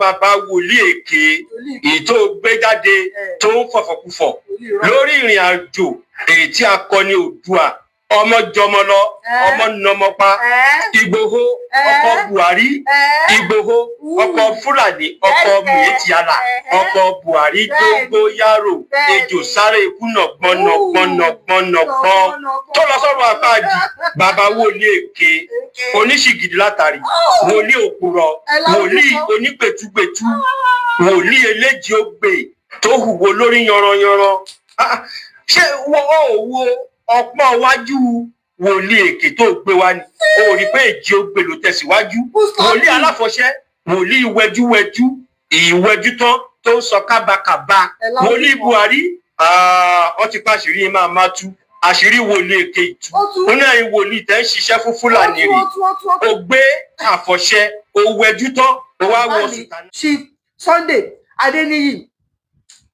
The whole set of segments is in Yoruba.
Bàbá wòlíì èké èyí tó gbé jáde tó ń fọ̀fọ̀kúfọ̀ lórí ìrìn àjò èyí tí akọni Oòduà, ọmọ jọmọ lọ, ọmọ nọmọpa, Ìgbòho, ọkọ Buhari, Ìgbòho, ọkọ Fúlàní, ọkọ Miyetti, ọkọ Buhari, gbogbo yàrá ejò sáré ikú nàgbọ́n nàgbọ́n nàgbọ́n nàgbọ́n tó lọ sọ́run àpáàdì. Bàbá wòlíì èké, oníṣìgìdì látàrí, wòlíì òpùrọ̀, wòlíì onípẹ̀tùpẹ̀tù, wòlíì eléjì ògbè tó hùwò lórí yanranyanran. Ah, ṣé wọ́n ò wo ọpọ́n wájú wòlíì èké tó gbé wá ni? Ó rí pé èjì ògbè ló tẹ̀síwájú. Wòlíì aláfọṣẹ́, wòlíì wẹjúwẹjú, ìwẹjú tán tó ń sọ kábàkàbà, wòlíì Buhari, wọ́n ti pa àṣírí yín, máa má tú àṣírí wòlíì èké ìtú. Ó ní ẹ̀yin wòlíì tẹ́ ń ṣiṣẹ́ fún Fúlàní rè, ó gbé àfọ̀ṣẹ, ó wẹjú tán, ó wá wọ sùtánà. Chief Sunday Adéníyì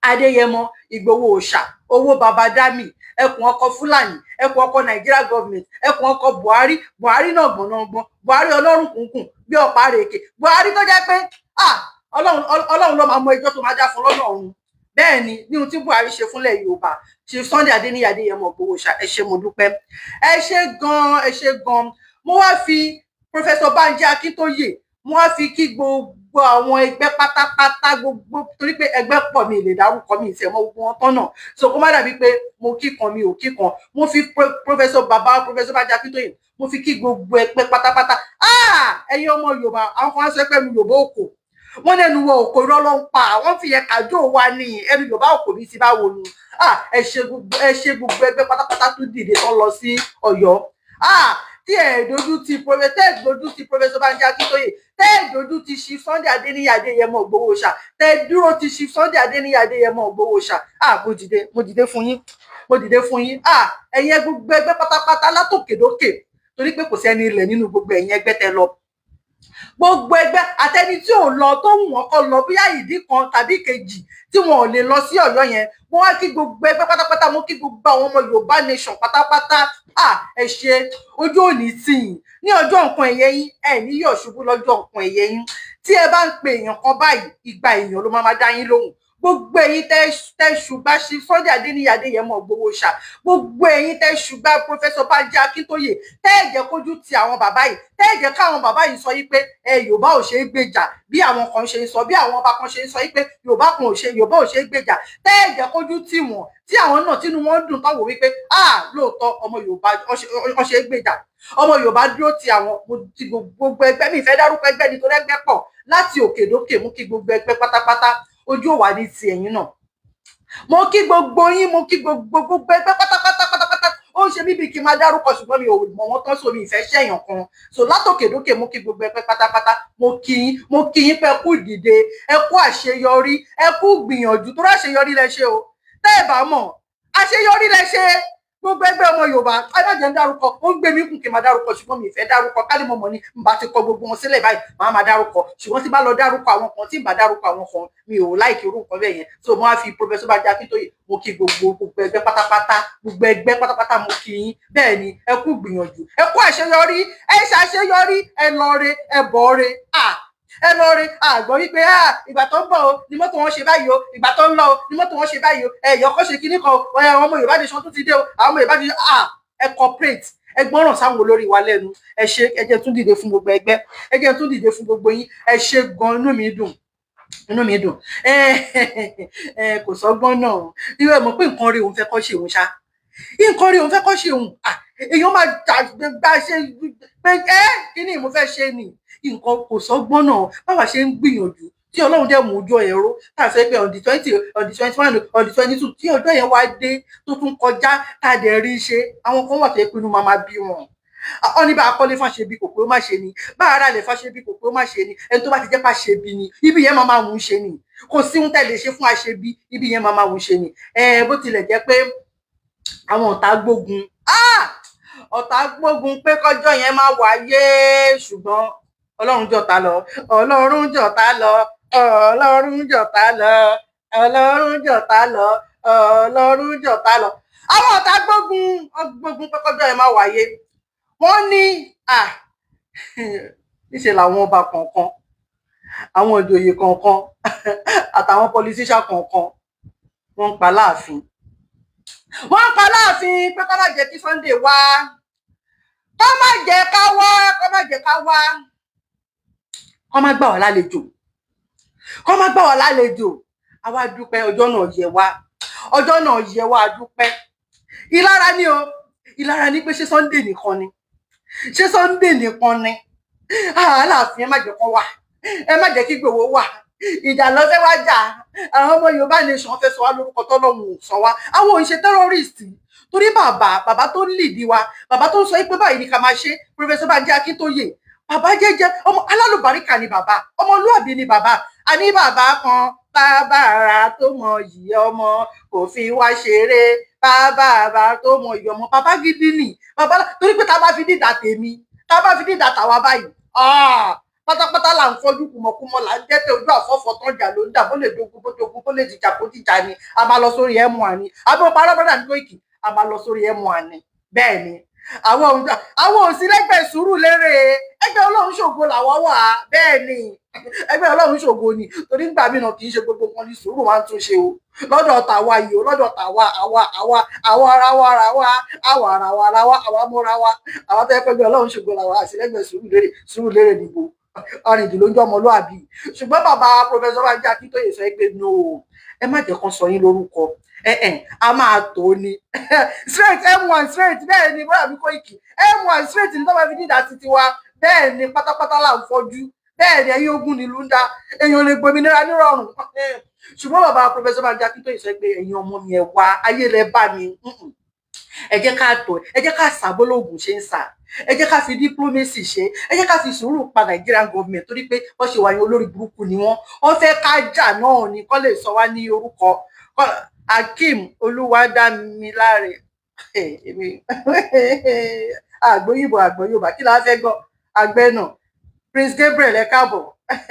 Adéyẹmọ Ìgbòho Òòṣà, owó babadami, ẹkùn ọkọ Fúlàní, ẹkùn ọkọ Nigeria government, ẹkùn ọkọ Buhari, Buhari náà gbọ̀nàgbọ̀n, Buhari ọlọ́run kùnkùn bí ọ̀pá rèké, Buhari tó jẹ́ pé, ah, Ọlọ́run, Ọlọ́run ló máa mọ ẹjọ́ tó máa dá fún lọ́nà ọ̀run. Bẹ́ẹ̀ ni, ní ohun tí Buhari ṣe fúnlẹ̀ Yorùbá. Chief Sunday Adéníyì Adéyẹmọ Ìgbòho Òòṣà, ẹ ṣé, mo dúpẹ́, ẹ ṣé gan, ẹ ṣé gan. Mo wá fi Professor Banji Akíntóyè, mo wá fi kí gbogbo àwọn ẹgbẹ́ pátápátá, gbogbo, torí pé ẹgbẹ́ pọ̀, mi lè dárúkọ mi ìtẹ̀ mọ́ gbogbo wọn tán náà, so kó má dàbí pé mo kíkan, mi ò kíkan. Mo fi Professor, bàbá Professor Banji Akíntóyè, mo fi kí gbogbo ẹgbẹ́ pátápátá. Ah, ẹ̀yin ọmọ Yorùbá, àwọn kan á sọ pé ẹnu Yorùbá òkò, wọ́n lẹ́nu wọ òkò, irọ́ ló ń pa. Wọ́n fi yẹn kàjọ wa ní ẹnu Yorùbá òkò bí ti báwo nu. Ah, ẹ ṣe gbogbo, ẹ ṣe gbogbo ẹgbẹ́ pátápátá tó dìde tó lọ sí Ọ̀yọ́. Ah, tí ẹ dojú ti tẹ́ ẹ dojú ti Professor Banji Akíntóyè, tẹ́ ẹ dojú ti Chief Sunday Adéníyì Adéyẹmọ Ìgbòho Òòṣà, tẹ́ ẹ dúró ti Chief Sunday Adéníyì Adéyẹmọ Ìgbòho Òòṣà. Ah, mo dìde, mo dìde fún yín, mo dìde fún yín. Ah, ẹ̀yin gbogbo ẹgbẹ́ pátápátá látòkèdókè, torí pé kò sẹ́ni ilẹ̀ nínú gbogbo ẹ̀yin ẹgbẹ́ tẹ́ lọ, gbogbo ẹgbẹ́ àtẹni tí ò lọ, tó wù wọ́n kọ́ lọ, bóyá ìdí kan tàbí kejì tí wọn ò lè lọ sí Ọ̀yọ́ yẹn, mo wá kí gbogbo ẹgbẹ́ pátápátá, mo kí gbogbo àwọn ọmọ Yorùbá nation pátápátá. Ah, ẹ ṣe, ojú òní tì yín ní ọjọ́ nǹkan ẹ̀yẹ yín, ẹ ní yọ̀ ṣubú lọ́jọ́ nǹkan ẹ̀yẹ yín. Tí ẹ bá ń pe èèyàn kan báyìí, ìgbà èèyàn ló máa dá yín lóhùn. Gbogbo ẹ̀yin tẹ́ tẹ́ ṣùgbà sí Sunday Adéníyì Adéyẹmọ Ìgbòho ṣá, gbogbo ẹ̀yin tẹ́ ṣùgbà Professor Banji Akíntóyè, tẹ́ ẹ jẹ́ kójú ti àwọn bàbá yìí, tẹ́ ẹ jẹ́ káwọn bàbá yìí sọ yìí pé ẹ Yorùbá ò ṣe é gbèjà, bí àwọn kan ṣe ń sọ, bí àwọn ọba kan ṣe ń sọ yìí pé Yorùbá kan ò ṣe, Yorùbá ò ṣe é gbèjà, tẹ́ ẹ jẹ́ kójú tì wọ́n, tí àwọn náà tínú wọn dùn táwọn wípé, ah, lóòótọ́ ọmọ Yorùbá ó ṣe é gbèjà, ọmọ Yorùbá dúró ti àwọn. Mo ti gbogbo ẹgbẹ́, mi ìfẹ́ dárúkọ ẹgbẹ́ nítorí ẹgbẹ́ pọ̀ láti òkè dókè. Mú kí gbogbo ẹgbẹ́ pátápátá, ojú ò wà ní ti ẹ̀yin náà. Mo kí gbogbo yín, mo kí gbogbo gbogbo ẹgbẹ́ pátápátá pátápátá. Ó ń ṣe mí bíi kí n máa dárúkọ, ṣùgbọ́n mi ò mọ̀ wọ́n tán, so mi ìfẹ́ ṣẹ̀yàn kan. So látòkè dókè, mo kí gbogbo ẹgbẹ́ pátápátá. Mo kí yín, mo kí yín pé ẹ kú ìdìde, ẹ kú àṣeyọrí, ẹ kú gbìyànjú, tó ráṣeyọrí lẹ ṣe o. Tẹ́ ẹ bá mọ̀, àṣeyọrí lẹ ṣe, gbogbo ẹgbẹ́ ọmọ Yorùbá. Ẹ má jẹ́ ń dárúkọ, ó ń gbé mi kùn kí n máa dárúkọ, ṣùgbọ́n mi ì fẹ́ dárúkọ. Ká ní mo mọ̀ ni, n bá ti kọ gbogbo wọn sílẹ̀ báyìí, màá máa dárúkọ. Ṣùgbọ́n tí bá lọ dárúkọ àwọn kan, tí n bá dárúkọ àwọn kan, mi ò like irú nǹkan bẹ́ẹ̀ yẹn. So mo wá fi Professor Banji Akíntóyè, mo kí gbogbo gbogbo ẹgbẹ́ pátápátá, gbogbo ẹgbẹ́ pátápátá, mo kí yín. Bẹ́ẹ̀ ni, ẹ kú gbìyànjú, ẹ kú àṣeyọrí, ẹ ṣàṣeyọrí, ẹ lọ re, ẹ bọ̀ re. Ah, ẹ lọ rí àgbọ̀ wípé ìgbà tó ń bọ̀ o ni mọ́tò wọn ṣe báyìí o, ìgbà tó ń lọ o ni mọ́tò wọn ṣe báyìí o, ẹ̀yọ́ kọ́ ṣe kinní kan o, àwọn ọmọ Yorùbá nation tó ti dé o, àwọn ọmọ Yorùbá nation. Ẹ cooperate, ẹ gbọ́ràn sáwọn olórí wa lẹ́nu. Ẹ ṣe, ẹ jẹ́ tún dìde fún gbogbo ẹgbẹ́, ẹ jẹ́ tún dìde fún gbogbo yín. Ẹ ṣe gan, inú mi dùn, inú mi dùn. Ẹ kò sọ́gbọ́n náà, irú ẹ mọ̀ pé nǹkan rí òun fẹ́ kọ́ ṣe òun ṣá, nǹkan rí òun fẹ́ kọ́ ṣe òun. Èèyàn máa gbà ṣe pé ẹ kí ni mo fẹ́ ṣe ni nǹkan, kò sọ́gbọ́n náà. Báwa ṣe ń gbìyànjú tí Ọlọ́run dẹ̀ mú ojú ẹ̀rọ tá a sọ pé on the 20, on the 21, on the 22, tí ọjọ́ yẹn wá dé tó tún kọjá, tá a dẹ̀ rí ṣe. Àwọn kan wà tó yẹ pé inú máa máa bí wọn ọ ní bá a kọ́lé fáṣe bí kò pé ó má ṣe ni, bá ara lè fáṣe bí kò pé ó má ṣe ni. Ẹni tó bá ti jẹ́ pàṣẹ bí ni, ibi yẹn máa máa wù ú ṣe ni. Kò sí ohun tẹ́ lè ṣe fún àṣebí, ibi yẹn máa máa wù ú ṣe ni. Bó tilẹ̀ jẹ́ pé àwọn ọ̀tá gbógun, ọ̀tá gbógun pé kọjọ́ yẹn má wáyé, ṣùgbọ́n Ọlọ́run jọ̀tá lọ, Ọlọ́run jọ̀tá lọ, Ọlọ́run jọ̀tá lọ, Ọlọ́run jọ̀tá lọ, Ọlọ́run jọ̀tá lọ. Àwọn ọ̀tá gbógun, gbógun pé kọjọ́ yẹn má wáyé. Wọ́n ní níṣẹ́ làwọn ọba kọ̀ọ̀kan Àwọn ìjòyè kọ̀ọ̀kan àtàwọn politician kọ̀ọ̀kan, wọ́n ń pa láàfin, wọ́n ń pa láàfin pé kó má jẹ́ kí Sunday wá, kó má jẹ́ ká wá, kó má jẹ́ ká wá, kó má gbà wá lálejò, kó má gbà wá lálejò. Àwa dúpẹ́, ọjọ́ náà yẹ wá, ọjọ́ náà yẹ wá, a dúpẹ́. Ìlara ni o, ìlara ni pé ṣé Sunday nìkan ni? Ṣé Sunday nìkan ni? Aláàfin, ẹ má jẹ́ kó wá, ẹ má jẹ́ kí Ìgbòho wà. Ìjà lọ fẹ́ wá jà. Àwọn ọmọ Yorùbá nation fẹ́ sọ wá lórúkọ tọ́lọ́hún ò sọ wá. Àwọn ò ń ṣe terrorist, torí bàbá tó ń lead wa, bàbá tó ń sọ pé báyìí ni ká máa ṣe, Professor Banji Akíntóyè, bàbá jẹ́jẹ́, ọmọ alálùbáríkà ni bàbá, ọmọlúàbí ni bàbá. A ní bàbá kan, bàbá ara tó mọ yìí, ọmọ kò fi wá ṣeré, bàbá tó mọ yìí, ọmọ bàbá gidi ni bàbá. Torí pé tá a bá fi dídà tèmi, tá a bá fi dídà tàwa báyìí, pátápátá là ń fọjú, kùmọ̀kùmọ̀ là ń jẹ́ tẹ ojú àfọ́fọ́ tán jà ló ń dà. Bó lè dogun, bó dogun, bó lè dìjà, kó dìjà ni. A máa lọ sórí M1 ni. Àbí mo parọ́, brother ní Koiki? A máa lọ sórí M1 ni. Bẹ́ẹ̀ ni, àwọn òsì lẹ́gbẹ̀ẹ́ sùúrù lérè, ẹgbẹ́ Ọlọ́run ṣògo làwọn wà. Bẹ́ẹ̀ ni, ẹgbẹ́ Ọlọ́run ṣògo ni, torí nígbà mìíràn, kì í ṣe gbogbo wọn ní sùúrù máa ń tún ṣe o. Lọ́dọ̀ tàwa yìí o, lọ́dọ̀ tàwa, àwa àwa àwa ara wa ara wa, àwa ara wa ara wa, àwa múra wa, àwa tó yẹ pé ẹgbẹ́ Ọlọ́run ṣògo làwọn àti lẹ́gbẹ̀ẹ́ sùúrù lérè. Sùúrù lérè nìbò arìndìn ló ń jẹ́ ọmọlúàbí. Ṣùgbọ́n bàbá Professor Banji Akíntóyè sọ pé no, ẹ má jẹ́ kán sọ yín lórúkọ. Ẹ ẹ a máa tó ni straight M1 straight. Bẹ́ẹ̀ ni, bóyá mi Koiki, M1 straight ní tọ́ba fi dídà títí wa. Bẹ́ẹ̀ ni, pátápátá là ń fọ́jú. Bẹ́ẹ̀ ni, ẹ̀yin ogun nílùú ń da, èèyàn lè gbòmìnira nírọ̀rùn. Ṣùgbọ́n bàbá Professor Banji Akíntóyè sọ pé ẹ̀yin ọmọ mi, ẹ wá ayé lẹ bá mi, ẹ jẹ́ ká tọ̀, ẹ jẹ́ ká sàbólógùn ṣe ń sà, ẹ jẹ́ ká fi diplomacy ṣe, ẹ jẹ́ ká fi sùúrù pa Nigerian government, torí pé wọ́n ṣe wà ní olórí burúkú ni wọ́n. Wọ́n fẹ́ ká jà náà ni kọ́ lè sọ wá ní orúkọ. Akeem Olúwadámiláre, èmi àgbóyìnbó àgbóyìnbó, kí la fẹ́ gbọ́ àgbẹ̀ náà. Prince Gabriel, ẹ káàbọ̀,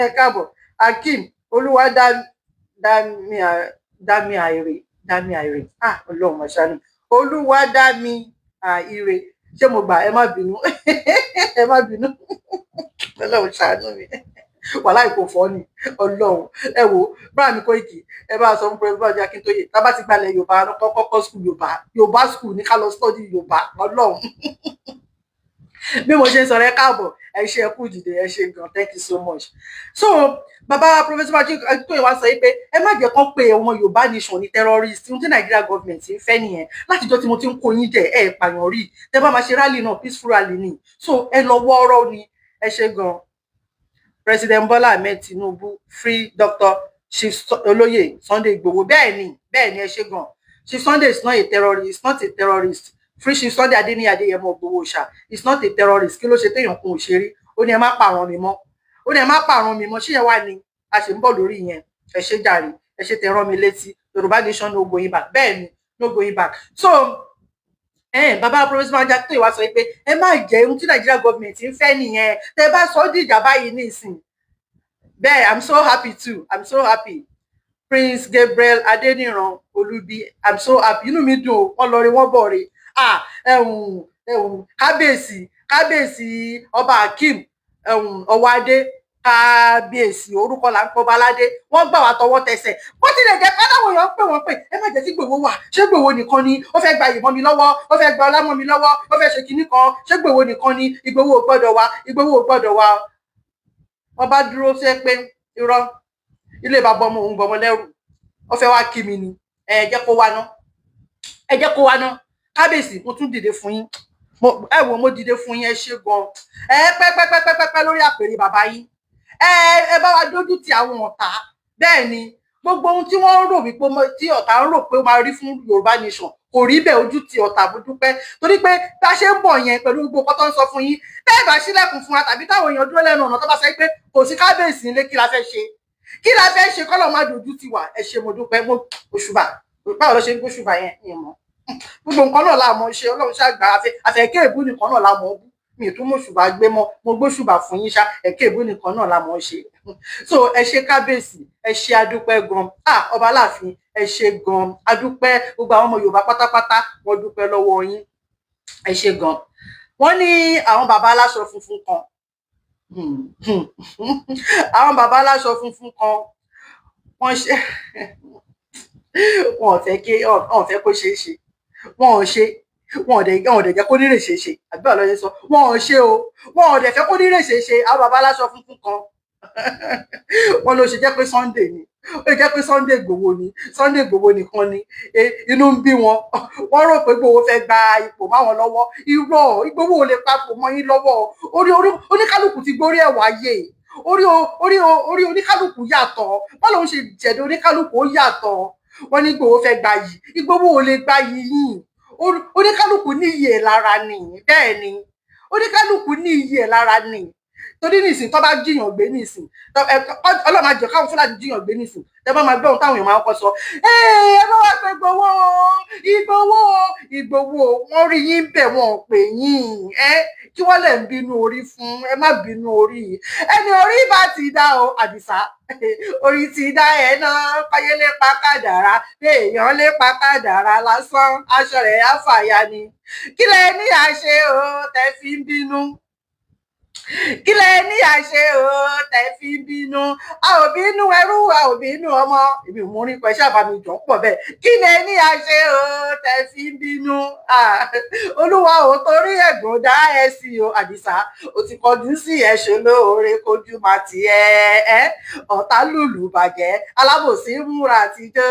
ẹ káàbọ̀. Akeem Olúwadámiàìrè, Dámiàìrè, ah, Ọlọ́run mọ̀ṣánú, Olúwadámi àìrè, ṣé mo gbà? Ẹ má bínú, ẹ má bínú. Ọlọ́run ṣàánú mi, wàhálà kò fọ́ ni. Ọlọ́run, ẹ wo báà mi Koiki, ẹ bá sọ fún President Banji Akíntóyè, tá a bá ti gbalẹ̀ Yorùbá, kọ́kọ́ school Yorùbá, Yorùbá school ní ká lọ study Yorùbá. Ọlọ́run, bí mo ṣe ń sọ̀rọ̀, ẹ káàbọ̀, ẹ ṣe, ẹ kú dìde, ẹ ṣe gan, thank you so much. So bàbá Professor Banji Akíntóyè wá sọ pé ẹ má jẹ́ kán pé ọmọ Yorùbá nation ní terrorist. Ohun tí Nigeria government ń fẹ́ nìyẹn. Látijọ́ tí mo ti ń kó yín jẹ, ẹ pààyàn rí. Tẹ bá máa ṣe rally náà, peaceful rally ni. So ẹ lọ wọ́ọ́rọ́ ni. Ẹ ṣe gan. President Bola Ahmed Tinubu, free Dr. Chief Olóyè Sunday Igboho. Bẹ́ẹ̀ ni, bẹ́ẹ̀ ni, ẹ ṣe gan. Chief Sunday is not a terrorist, not a terrorist. Free Chief Sunday Adeniyi Adeyemo Igboho Òòṣà is not a terrorist. Kí ló ṣe téèyàn kún òṣèré? Ó ní ẹ má pààrọ̀ mi mọ́, ó ní ẹ má pààrọ̀ mi mọ́. Ṣé yẹn wà ní a ṣe ń bọ̀ lórí yẹn? Ẹ ṣe jàre, ẹ ṣe tẹ rán mi létí. Yorùbá nation, no going back. Bẹ́ẹ̀ ni, no going back. So bàbá Professor Banji Akíntóyè wá sọ pé ẹ má jẹ́, ohun tí Nigeria government ń fẹ́ nìyẹn. Tẹ bá sọ ọ́ dìjà báyìí nísìn. Bẹ́ẹ̀, I'm so happy too, I'm so happy. Prince Gabriel Adeniran Olubi, I'm so happy, inú mi dùn o. Wọ́n lọ rí, wọ́n bọ̀ rí. Ah, ẹ̀hún ẹ̀hún, kábíyèsí, kábíyèsí ọba Akeem ẹ̀hún Ọwádé, kábíyèsí, orúkọ là ń pọ̀ baládé. Wọ́n gbà wá tọwọ́ tẹsẹ̀. Bó tilẹ̀ jẹ́ pé táwọn èèyàn ń pè wọ́n pé ẹ má jẹ́ kí Ìgbòho wà. Ṣé Ìgbòho nìkan ni ó fẹ́ gba ìmọ̀ mi lọ́wọ́? Ó fẹ́ gba ọlá mọ́ mi lọ́wọ́? Ó fẹ́ ṣe kinní kan? Ṣé Ìgbòho nìkan ni? Ìgbòho ò gbọ́dọ̀ wá, Ìgbòho ò gbọ́dọ̀ wá. Wọ́n bá dúró sí pé irọ́, ilé bàbá ọmọ òun gbọmọ lẹ́rù, ó fẹ́ wá kí mi ni. Ẹ jẹ́ kó wá ná, ẹ jẹ́ kó wá ná. Kábíyèsí, mo tún dìde fún yín. Ẹ wò, mo dìde fún yín. Ẹ ṣe gan, ẹ pẹ́pẹ́pẹ́pẹ́pẹ́ lórí àpèrè bàbá yín. Ẹ bá wa dójú ti àwọn ọ̀tá. Bẹ́ẹ̀ ni, gbogbo ohun tí wọ́n ń rò wípé tí ọ̀tá ń rò pé ó máa rí fún Yorùbá nation, kò rí bẹ́ẹ̀. Ojú ti ọ̀tá. Mo dúpẹ́, torí pé bá a ṣe ń bọ̀ yẹn pẹ̀lú gbogbo nǹkan tó ń sọ fún yín, tẹ́ ẹ bá ṣílẹ̀kùn fún wa, tàbí táwọn èèyàn dúró lẹ́nu ọ̀nà, tó bá sọ pé kò sí kábíyèsí nílé, kí la fẹ́ ṣe? Kí la fẹ́ ṣe? Kọ́lọ̀ má dojú ti wà. Ẹ ṣe, mo dúpẹ́. Mo òṣùbà, báwo ló ṣe ń gbóṣùbà yẹn? Mi mọ̀. Gbogbo nǹkan náà la mọ̀ ṣe. Ọlọ́run ṣàgbà àfẹ́kẹ́ èbú nìkan náà la mọ̀ bú. Mi ì tún mọ̀ ṣùgbà gbé mọ́. Mo gbóṣùbà fún yín ṣá. Ẹ̀kẹ́ èbú nìkan náà la mọ̀ ṣe. So ẹ ṣe kábíyèsí, ẹ ṣe, adúpẹ́ gan. Ah, ọba aláàfin, ẹ ṣe gan, adúpẹ́. Gbogbo àwọn ọmọ Yorùbá pátápátá, wọ́n dúpẹ́ lọ́wọ́ yín. Ẹ ṣe gan. Wọ́n ní àwọn bàbá aláṣọ funfun kan Àwọn bàbá aláṣọ funfun kan, wọ́n ṣe, wọn ò fẹ́ kí, wọn ò fẹ́ kó ṣeé ṣe. Wọn ò ṣe, wọn ò dẹ̀ jẹ́ kó nírè ṣeé ṣe. Àbí báwo ló ṣe sọ? Wọn ò ṣe o, wọn ò dẹ̀ fẹ́ kó nírè ṣeé ṣe. Àwọn bàbá aláṣọ funfun kan, wọn ló ṣe jẹ́ pé Sunday ni, ó jẹ́ pé Sunday Igboho ni, Sunday Igboho nìkan ni inú ń bí wọn. Wọ́n rò pé Igboho fẹ́ gba ipò máwọn lọ́wọ́. Irọ́, Igboho ò lè papò mọ́ yín lọ́wọ́. Orí oníkálukú ti gbórí ẹ̀ wáyé, orí oníkálukú yàtọ̀. Wọ́n lòun ṣe jẹ̀dọ̀ oníkálukú, ó yàtọ̀. Wọ́n ní Igboho fẹ́ gba yìí, Igboho ò lè gba yìí yìí. Oníkálukú ní iyì ẹ̀ lára ni. Bẹ́ẹ̀ ni, oníkálukú ní iyì ẹ̀ lára ni. Torí nísìn, tó bá jiyàn gbé nísìn, Ọlọ́run máa jẹ́ káwọn Fúlàní jiyàn gbé nísìn, tẹ bá máa gbọ́ ohun táwọn èèyàn máa kọ́ sọ, ẹ bá wá pé Ìgbòho, Ìgbòho, Ìgbòho. Wọ́n rí yín bẹ̀, wọ́n ò pè yín. Ẹ kí wọ́n lè ń bínú orí fún, ẹ má bínú orí. Ẹni orí bá ti dá o, Àdìsá, orí ti dá ẹ náà. Kọ́yé lè pa kádàrá, bí èèyàn lè pa kádàrá lásán, aṣọ rẹ̀ á fàya ni. Kí lẹ ní àṣẹ o tẹ fi ń bínú? Kí lẹ ní àṣẹ o tẹ fi ń bínú? A ò bínú ẹrú, a ò bínú ọmọ. Èmi ò mú orin pẹ, ṣáà bá mi jọ pọ̀ bẹ́ẹ̀. Kí lẹ ní àṣẹ o tẹ fi ń bínú? Olúwa ò torí ẹ̀gbọ́n dá ẹ sí o. Àdìsá, o ti kọjú sí ẹ̀ṣẹ̀ lóore, kojú máa tiẹ̀ ẹ́. Ọ̀tá lùlù bàjẹ́, alábòsí múra àtijọ́,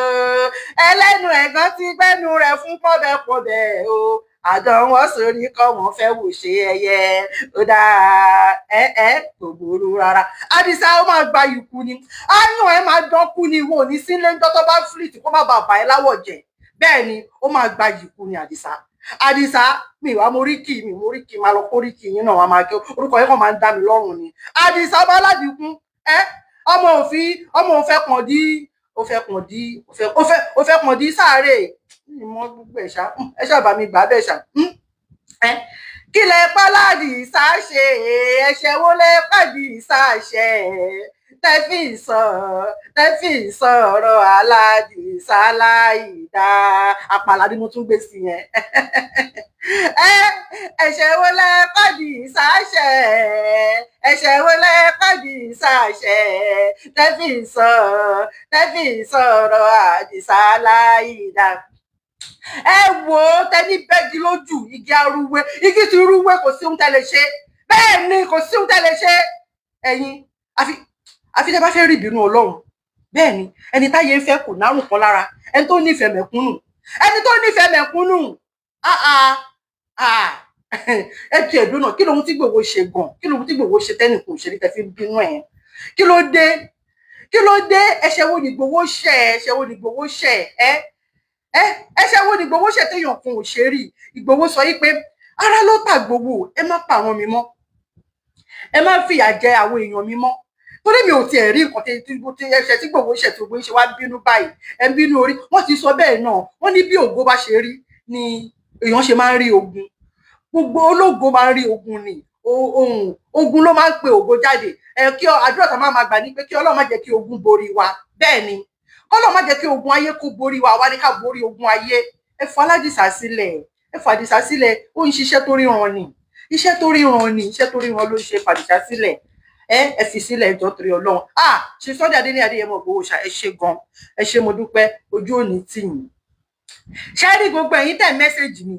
ẹlẹ́nu ẹ̀gán ti gbẹ́nu rẹ̀ fún pọ́bẹ́pọ́bẹ́ o. Àdán wọn sórí kọ́, wọn fẹ́ wò ṣe ẹyẹ. Ó dáa, ẹ ẹ kò burú rárá. Àdìsá, ó máa gba ìkú ni, áyàn ẹ máa dán kú ni. Wọn ò ní sílé ńjọ́ tó bá flit, kó má bàa bà ẹ́ láwọ̀ jẹ́. Bẹ́ẹ̀ ni, ó máa gba ìkú ni. Àdìsá, Àdìsá mi wàá mo rí kì mi, mo rí kì, máa lọ kó rí kì yín náà, wàá máa kí orúkọ yẹn kàn máa ń dá mi lọ́rùn ni. Àdìsá bá ládìkún ẹ, ọmọ òfin, ọmọ òfẹ kàn dí, ó fẹ́ kàn dí, ó fẹ́ kàn dí sáré ìmọ̀ gbogbo ẹ̀ ṣá. Ẹ ṣáà bá mi gbà bẹ́ẹ̀ ṣá. Ẹ kí lẹ páládì ṣáṣe? Ẹ̀ṣẹ̀ wo lẹ pàdí ṣáṣe tẹ́fì sọ̀rọ̀ aládìsá láìdá? Àpàlà ni mo tún gbé sí yẹn. Ẹ ẹ̀ṣẹ̀ wo lẹ pàdí ṣáṣe? Ẹ̀ṣẹ̀ wo lẹ pàdí ṣáṣe tẹ́fì sọ̀rọ̀ àdìsá láìdá? Ẹ wò ó, tẹni bẹ́gi lójú igi arúwé, igi ti rúwé, kò sí ohun tẹ́ lè ṣe. Bẹ́ẹ̀ ni, kò sí ohun tẹ́ lè ṣe. Ẹ̀yin àfi tẹ́ bá fẹ́ rí ìbínú Ọlọ́run. Bẹ́ẹ̀ ni, ẹni táyé ń fẹ́ kò nárùn kan lára. Ẹni tó nífẹ̀ẹ́ mẹ̀kúnnù, ẹni tó nífẹ̀ẹ́ mẹ̀kúnnù. Ah ah ah, ẹ ti ẹ̀dùn náà. Kí lóhun tí Ìgbòho ṣe gan? Kí lóhun tí Ìgbòho ṣe tẹ́nì kò ṣe ní tẹ́ fi ń bínú ẹ̀? Kí ló dé? Kí ló dé? Ẹ̀ṣẹ̀ wo ni Ìgbòho ṣẹ̀? Ẹ̀ṣẹ̀ wo ni Ìgbòho ṣẹ̀? Ẹ ẹ̀ṣẹ̀ wo ni Ìgbòho ṣẹ̀ téèyàn kan ò ṣe rí? Ìgbòho sọ yìí pé ara ló tà Ìgbòho, ẹ má pa àwọn mi mọ́, ẹ má fìyà jẹ àwọn èèyàn mi mọ́, torí mi ò tiẹ̀ rí nǹkan tí ẹ̀ṣẹ̀ tí Ìgbòho ṣẹ̀ tí gbogbo yín ṣe wá bínú báyìí. Ẹ ń bínú orí. Wọ́n ti sọ bẹ́ẹ̀ náà, wọ́n ní bí ògo bá ṣe rí ni èèyàn ṣe máa ń rí ogun. Gbogbo ológo máa ń rí ogun ni. Ohun ogun ló máa ń pe ògo jáde. Ẹ kí àdúrà tá máa máa gbà ní pé kí Ọlọ́run má jẹ́ kí ogun borí wa. Bẹ́ẹ̀ ni, kọ́lọ́run má jẹ́ kí ogun ayé kó borí wa. Wá ní ká borí ogun ayé. Ẹ fọ Aládìsá sílẹ̀, ẹ fọ Àdìsá sílẹ̀. Ó ń ṣiṣẹ́ tó ríran ni, iṣẹ́ tó ríran ni, iṣẹ́ tó ríran ló ń ṣe. Fàdìsá sílẹ̀, ẹ fi sílẹ̀, ẹjọ́ torí Ọlọ́run. Ah, ṣe Sunday Adéníyì Adéyẹmọ Ìgbòho ṣá, ẹ ṣe gan, ẹ ṣe, mo dúpẹ́, ojú òní tì yín. Ṣé rí gbogbo ẹ̀yin tẹ̀ message mi,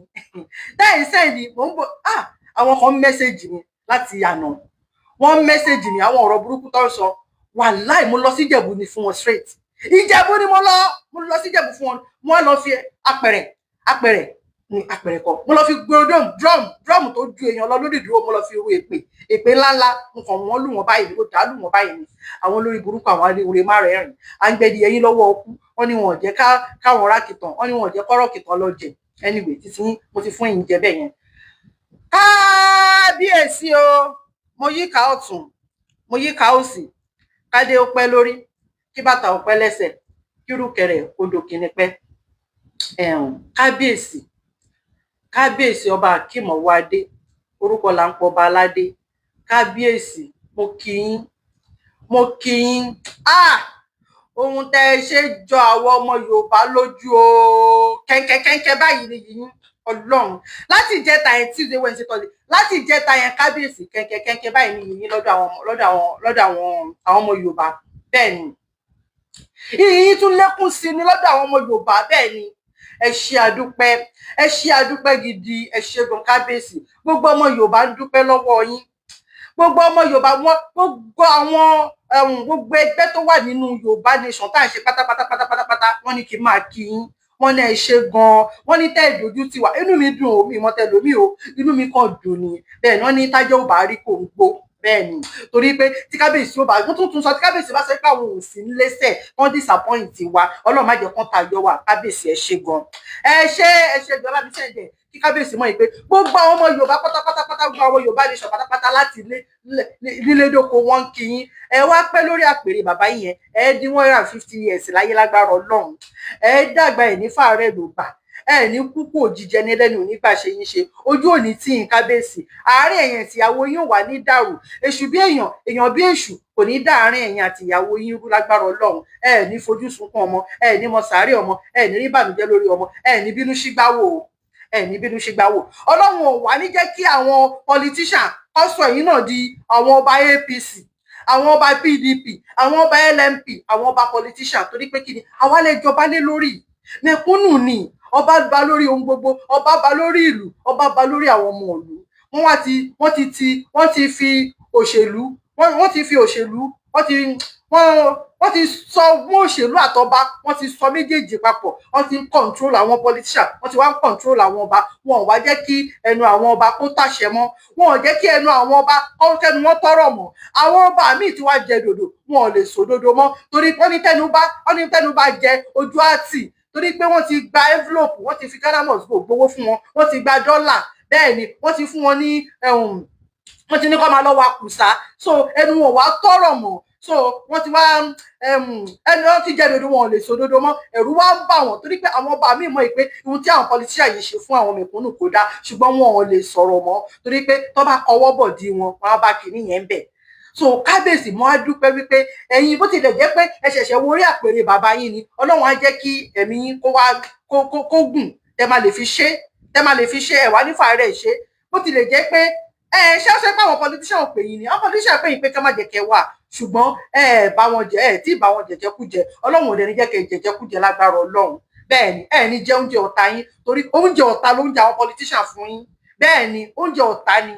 tẹ́ ẹ̀ ń send, mò ń bọ̀. Ah, àwọn kan message mi láti àná, wọ́n message mi, àwọn ọ̀rọ̀ burúkú tó ń sọ, wàláì, mo lọ sí Ìjẹ̀bú ni fún wọn straight. Ìjẹ̀bú ni mo lọ, mo lọ sí Ìjẹ̀bú fún wọn. Mo wá lọ fi apẹ̀rẹ̀, apẹ̀rẹ̀ ní apẹ̀rẹ̀ kọ, mo lọ fi gbọdọm drum, drum tó ju èèyàn lọ lórí ìdúró. Mo lọ fi ru èpè, èpè ńláńlá. Mo kàn wọ́n lù wọ́n báyìí, mo dà á lù wọ́n báyìí ni. Àwọn olórí burúkú, àwọn orí má rẹ̀ rìn à ń gbẹdì ẹyin lọ́wọ́ ọkú. Wọ́n ní wọn ò jẹ́ ká káwọn rákìtàn, wọ́n ní wọn ò jẹ́ kọ́rọ̀ kìtàn lọ jẹ. Anyway, títí mo ti fún ẹ̀yin jẹ bẹ́ẹ̀ yẹn. Kábíyèsí o, mo yíká ọ̀tún, mo yíká òsì, kádé ó pẹ́ lórí, kí bàtà ó pẹ́ lẹ́sẹ̀, kírùkẹ̀rẹ̀ odò kìíní pẹ́. Ẹ̀hún, kábíyèsí, kábíyèsí ọba Akeem Ọwọ́adé, orúkọ là ń pọ̀ ọba aládé. Kábíyèsí, mo kí yín, mo kí yín. Ah, ohun tẹ́ ẹ ṣe jọ àwọn ọmọ Yorùbá lójú o. Kẹ̀kẹ́kẹ́kẹ́ báyìí ni yìnyín. Ọlọ́run, láti ìjẹta yẹn, Tuesday, Wednesday, Thursday, láti ìjẹta yẹn, kábíyèsí, kẹ̀kẹ́ báyìí ní yìnyín lọ́dọ̀ àwọn lọ́dọ̀ àwọn lọ́dọ̀ àwọn àwọn ọmọ Yorùbá. Bẹ́ẹ̀ ni, iyì tún lékún sí ni lọ́dọ̀ àwọn ọmọ Yorùbá. Bẹ́ẹ̀ ni, ẹ ṣé, àdúpẹ́, ẹ ṣé, àdúpẹ́ gidi, ẹ ṣé gan, kábíyèsí. Gbogbo ọmọ Yorùbá ń dúpẹ́ lọ́wọ́ yín. Gbogbo ọmọ Yorùbá wọn, gbogbo àwọn gbogbo ẹgbẹ́ tó wà nínú Yorùbá Nation tá à ń ṣe pátápátá pátápátá, wọ́n ní kí n máa kí yín. Wọ́n ní ẹ ṣé gan, wọ́n ní tẹ́ ìdójú ti wà. Inú mi dùn o, mi mọ tẹlómi o, inú mi kàn dùn ni. Bẹ́ẹ̀ ni, wọ́n ní tájọ́ ò bá rí kò ń gbó. Bẹ́ẹ̀ ni, torí pé tí kábíyèsí ó bá wọ́n tún tún sọ, tí kábíyèsí bá sọ pé àwọn ò sí nílẹ́sẹ̀, wọ́n disappoint wa. Ọlọ́run má jẹ́ kán tayọ wa. Kábíyèsí, ẹ ṣé gan, ẹ ṣé, ẹ ṣé gan. Láti ṣẹ̀jẹ̀ kí kábíyèsí mọ̀ pé gbogbo àwọn ọmọ Yorùbá pátápátá pátá, gbogbo àwọn Yorùbá Nation pátápátá, láti nílé dóko, wọn kí yín. Ẹ wá pẹ́ lórí àpèrè bàbá yẹn, ẹ dín 150 years láyé lágbára Ọlọ́run. Ẹ dàgbà, ẹ ní fàárẹ̀ ló gbà, ẹ ní kúkú òjijì, ẹni ẹlẹ́ni ò ní gbà ṣe yín ṣe. Ojú òní tí yín, kábíyèsí. Àárín ẹ̀yin àti ìyàwó yín ò wá ní dàrú. Èṣù bí èèyàn, èèyàn bí èṣù kò ní dáàrin ẹ̀yin àti ìyàwó yín rú lágbára Ọlọ́run. Ẹ ní fojú sunkún ọmọ, ẹ ní mọ sàárè ọmọ, ẹ ní rí bànújẹ́ lórí ọmọ, ẹ ní bínú sígbáwò o, ẹ ní bínú sígbáwò. Ọlọ́run ò wá ní jẹ́ kí àwọn politician kó sọ ẹ̀yin náà di àwọn ọba APC, àwọn ọba PDP, àwọn ọba LMP, àwọn ọba politician. Torí pé kí ni àwa lè jọba lé lórí? Mẹ̀kúnnù ni. Ọba ba lórí ohun gbogbo, ọba ba lórí ìlú, ọba ba lórí àwọn ọmọ ìlú. Wọ́n wá ti wọ́n ti ti wọ́n ti fi òṣèlú, wọ́n ti fi òṣèlú, wọ́n ti sọ mú òṣèlú àtọba, wọ́n ti sọ méjèèjì papọ̀. Wọ́n ti ń control àwọn politician, wọ́n ti wá ń control àwọn ọba. Wọn ò wá jẹ́ kí ẹnu àwọn ọba kó tàṣẹ mọ́, wọn ò jẹ́ kí ẹnu àwọn ọba kó kẹnu wọn tọrọ mọ́. Àwọn ọba míì tí wàá jẹ dòdò, wọn ò lè sòdodo mọ́, torí wọ́n ní tẹnu bá jẹ ojú àtì, torí pé wọ́n ti gba envelope, wọ́n ti fi Ghana must go gbowó fún wọn, wọ́n ti gba dọ́là. Bẹ́ẹ̀ ni, wọ́n ti fún wọn ní, wọ́n ti ní kó máa lọ wa kùsà. So ẹnu wọn wá tọrọ mọ́. So wọ́n ti wá ẹnu wọn ti jẹ dodo, wọn ò lè sòdodo mọ́. Ẹ̀rù wá ń bà wọ́n, torí pé àwọn ọba míì mọ̀ pé ohun tí àwọn politician yìí ṣe fún àwọn mẹ̀kúnnù kò dáa, ṣùgbọ́n wọn ò lè sọ̀rọ̀ mọ́, torí pé tó bá kọwọ́ bọ̀ di wọn, wọn á bá kìíní yẹn bẹ̀. So kábíyèsí, mo á dúpẹ́ wípé ẹ̀yin, bó tilẹ̀ jẹ́ pé ẹ ṣẹ̀ṣẹ̀ wo orí àpèrè bàbá yín ni, Ọlọ́run á jẹ́ kí ẹ̀mí yín kó wá kó gùn, tẹ́ máa lè fi ṣe, tẹ́ máa lè fi ṣe ẹ̀wá nífà rẹ̀ ṣe. Bó tilẹ̀ jẹ́ pé ẹ ṣe ṣe pé àwọn politician ò pè yín ni, àwọn politician pè yín pé ká má jẹ́ kẹ́ wà, ṣùgbọ́n ẹ bá wọn jẹ, ẹ tí bá wọn jẹjẹkújẹ. Ọlọ́run ò dẹ̀ ní jẹ́ kẹ́ jẹjẹkújẹ lágbára Ọlọ́run. Bẹ́ẹ̀ ni, ẹ ní jẹ oúnjẹ ọ̀tá yín, torí oúnjẹ ọ̀tá ló ń jẹ àwọn politician fún yín. Bẹ́ẹ̀ ni, oúnjẹ ọ̀tá ni.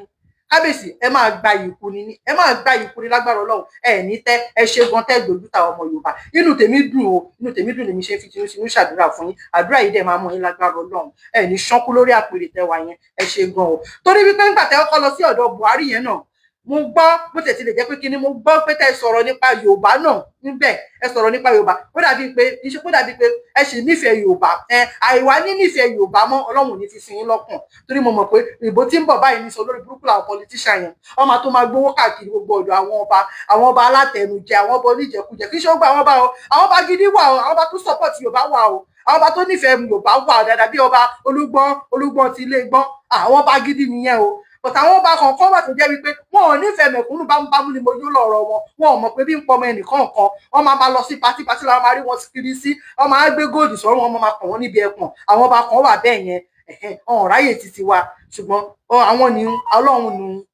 Kábíyèsí, ẹ máa gba ìkú ni, ẹ máa gba ìkú ni lágbára Ọlọ́run. Ẹ ní tẹ. Ẹ ṣe gan tẹ dojú ta ọmọ Yorùbá. Inú tèmi dùn o, inú tèmi dùn lèmi ṣe fi tinú tinú ṣàdúrà fún yín. Àdúrà yìí dẹ̀ máa mú yín lágbára Ọlọ́run. Ẹ ní ṣánkú lórí àpèrè tẹwà yẹn. Ẹ ṣe gan o, torí wípé nígbà tẹ kọ́kọ́ lọ sí ọ̀dọ̀ Buhari yẹn náà, mo gbọ́, bó tẹ̀ ti lè jẹ́ pé kíní, mo gbọ́ pé tẹ́ sọ̀rọ̀ nípa Yorùbá náà níbẹ̀. Ẹ sọ̀rọ̀ nípa Yorùbá, ó dàbí pé iṣẹ́, kó dàbí pé ẹ sì nífẹ̀ẹ́ Yorùbá. Ẹ àìwá ní nífẹ̀ẹ́ Yorùbá mọ́, Ọlọ́run ò ní fi sí yín lọ́kàn, torí mo mọ̀ pé ìbò tí ń bọ̀ báyìí ní sọ lórí burúkú làwọn politician yẹn. Wọ́n máa tó máa gbowó káàkiri gbogbo ọ̀dọ̀ àwọn ọba, àwọn ọba alátẹnujẹ, àwọn ọba oníjẹkújẹ. Kì í ṣe ó gba àwọn ọba o, àwọn ọba gidi wà o, àwọn ọba tó support Yorùbá wà o, àwọn ọba tó nífẹ̀ẹ́ Yorùbá wà dáadáa, bí ọba Olúgbọ́n, Olúgbọ́n ti ilé gbọ́n, àwọn ọba gidi nìyẹn o. But àwọn ọba kọ̀ọ̀kan wà tó jẹ́ wípé wọn ò nífẹ̀ẹ́ mẹ̀kúnnù, bámúbámú ni mo yó lọ́rọ̀ wọn. Wọn ò mọ̀ pé bí ń pọmọ ẹnìkan kan. Wọ́n máa máa lọ sí party, party làwọn máa rí wọn kiri sí. Wọ́n máa gbé gold sọ́rùn wọn, máa kàn wọ́n níbi ẹpọ̀n. Àwọn ọba kan wà bẹ́ẹ̀ yẹn, wọn ò ráyè títí wa, ṣùgbọ́n àwọn ni Ọlọ́run nù,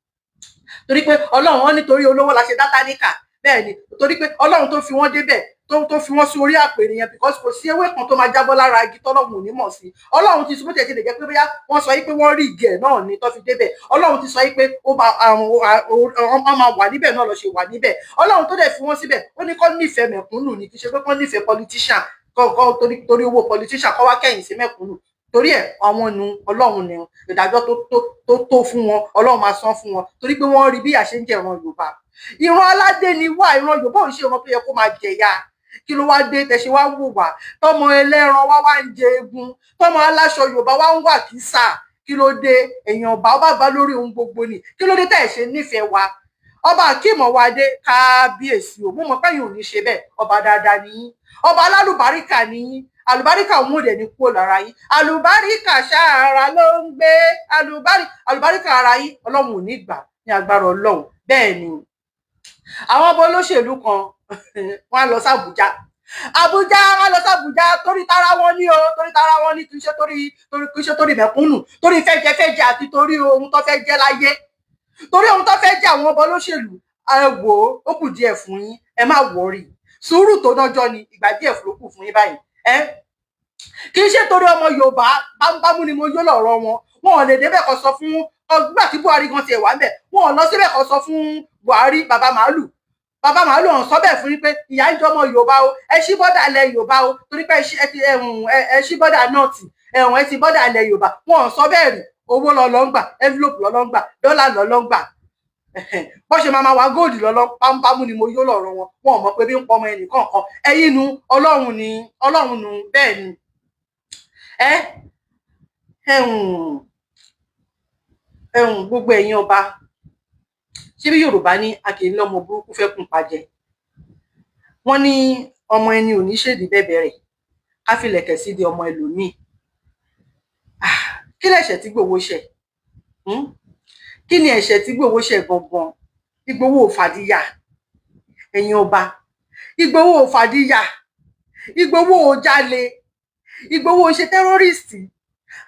torí pé Ọlọ́run wọn, nítorí olówó la ṣe dá táníkà. Bẹ́ẹ̀ ni, torí pé Ọlọ́run tó fi wọ́n débẹ̀, tó fi wọ́n sí orí àpèrè yẹn, because kò sí ewé kan tó máa jábọ́ lára igi tọ́lọ́run ò ní mọ̀ sí. Ọlọ́run ti sọ, bó tiẹ̀ ti lè jẹ́ pé bóyá wọ́n sọ yìí pé wọ́n rí igi ẹ̀ náà ni tó fi débẹ̀, Ọlọ́run ti sọ yìí pé ó máa àwọn máa wà níbẹ̀ náà lọ ṣe wà níbẹ̀. Ọlọ́run tó dẹ̀ fi wọ́n síbẹ̀, ó ní kó nífẹ̀ẹ́ mẹ̀kúnnù ni, kì í ṣe pé kó nífẹ̀ẹ́ politician kọ́, torí owó politician kọ́ wá kẹ́yìn sí mẹ̀kúnnù. Torí ẹ̀, àwọn nu Ọlọ́run ni ìdájọ́ tó fún wọn, Ọlọ́run máa san fún wọn, torí pé wọ́n rí bí ìyà ṣe ń jẹ ìran Yorùbá. Ìran aládé ni wá, ìran Yorùbá ò ń ṣe ìran tó yẹ kó máa jẹ̀yà. Kí ló wá dé tẹ̀sí wá ń wò wá, tọmọ ẹlẹ́ran wá wá ń jẹ egun, tọmọ aláṣọ Yorùbá wá ń wà kísà? Kí ló dé? Èèyàn ọba, ọba bá lórí ohun gbogbo ni. Kí ló dé tẹ̀ ṣe nífẹ̀ẹ́ wa? Ọba Akeem Ọwọ́adé, kábíyèsí o. Mo mọ̀ pé yìí ò ní ṣe bẹ́ẹ̀. Ọba dáadáa ni yín, ọba alálùbáríkà ni yín. Àlùbáríkà òun ò dẹ̀ ní kúrò lára yín. Àlùbáríkà ṣáàrà ló ń gbé àlùbáríkà ara yín. Ọlọ́run ò ní gbà ní agbára Ọlọ́run. Bẹ́ẹ̀ ni, àwọn ọba olóṣèlú kan, wọ́n á lọ sí Àbújá. Àbújá, wọn lọ sí Àbújá torí tara wọn ní o, torí tara wọn ní, kì í ṣe torí torí kì í ṣe torí mẹ̀kúnnù, torí fẹ́jẹfẹ́jẹ àti torí ohun tó fẹ́ jẹ́ láyé, torí ohun tó fẹ́ jẹ́. Àwọn ọba olóṣèlú, ẹ wò ó, ó kù díẹ̀ fún yín. Ẹ má worry, sùúrù tó dọ́jọ́ ni, ìgbà díẹ̀ ló kù fún yín báyìí. Ẹ kì í ṣe torí ọmọ Yorùbá bámúbámú ni mo yó lọ́rọ̀ wọn. Wọn ò lè débẹ̀ kó sọ fún ọgbà tí Buhari gan tiẹ̀ wà ń bẹ̀. Wọn ò lọ síbẹ̀ kó sọ fún Buhari, bàbá màálù, bàbá màálù ọ̀hún, sọ bẹ́ẹ̀ fún yín pé ìyà ń jẹ ọmọ Yorùbá o, ẹ ṣí border ilẹ̀ Yorùbá o, torí pé ẹ ṣí border North, ẹ̀hún, ẹ ti border ilẹ̀ Yorùbá. Wọn ò sọ bẹ́ẹ̀ rí. Owó lọ lọ ń gbà, envelope lọ lọ ń gbà, dọ́là lọ lọ ń gbà, bó ṣe máa ma wá gold lọ́lọ́. Pámúpámú ni mo yó lọ́rọ̀ wọn. Wọn ò mọ̀ pé bí ń pọmọ ẹnì kọ̀ọ̀kan. Ẹ̀yin nu, Ọlọ́run ni, Ọlọ́run nu. Bẹ́ẹ̀ ni. Ẹ ẹ̀hún ẹ̀hún, gbogbo ẹ̀yin ọba, ṣé bí Yorùbá ní a kì í lọ́mọ burúkú fẹ́ kùn pàjẹ́? Wọ́n ní ọmọ ẹni ò ní ṣèdí bẹ́ẹ̀ rẹ̀ ká filẹ̀kẹ̀ sí di ọmọ ẹlòmíì. Kí lẹ̀ṣẹ̀ tí Ìgbòho ṣẹ̀? Kí ni ẹ̀ṣẹ̀ tí Ìgbòho ṣẹ̀ gangan? Ìgbòho ò fàdíyà, ẹ̀yin ọba. Ìgbòho ò fàdíyà, Ìgbòho ò jalè, Ìgbòho ò ṣe terrorist.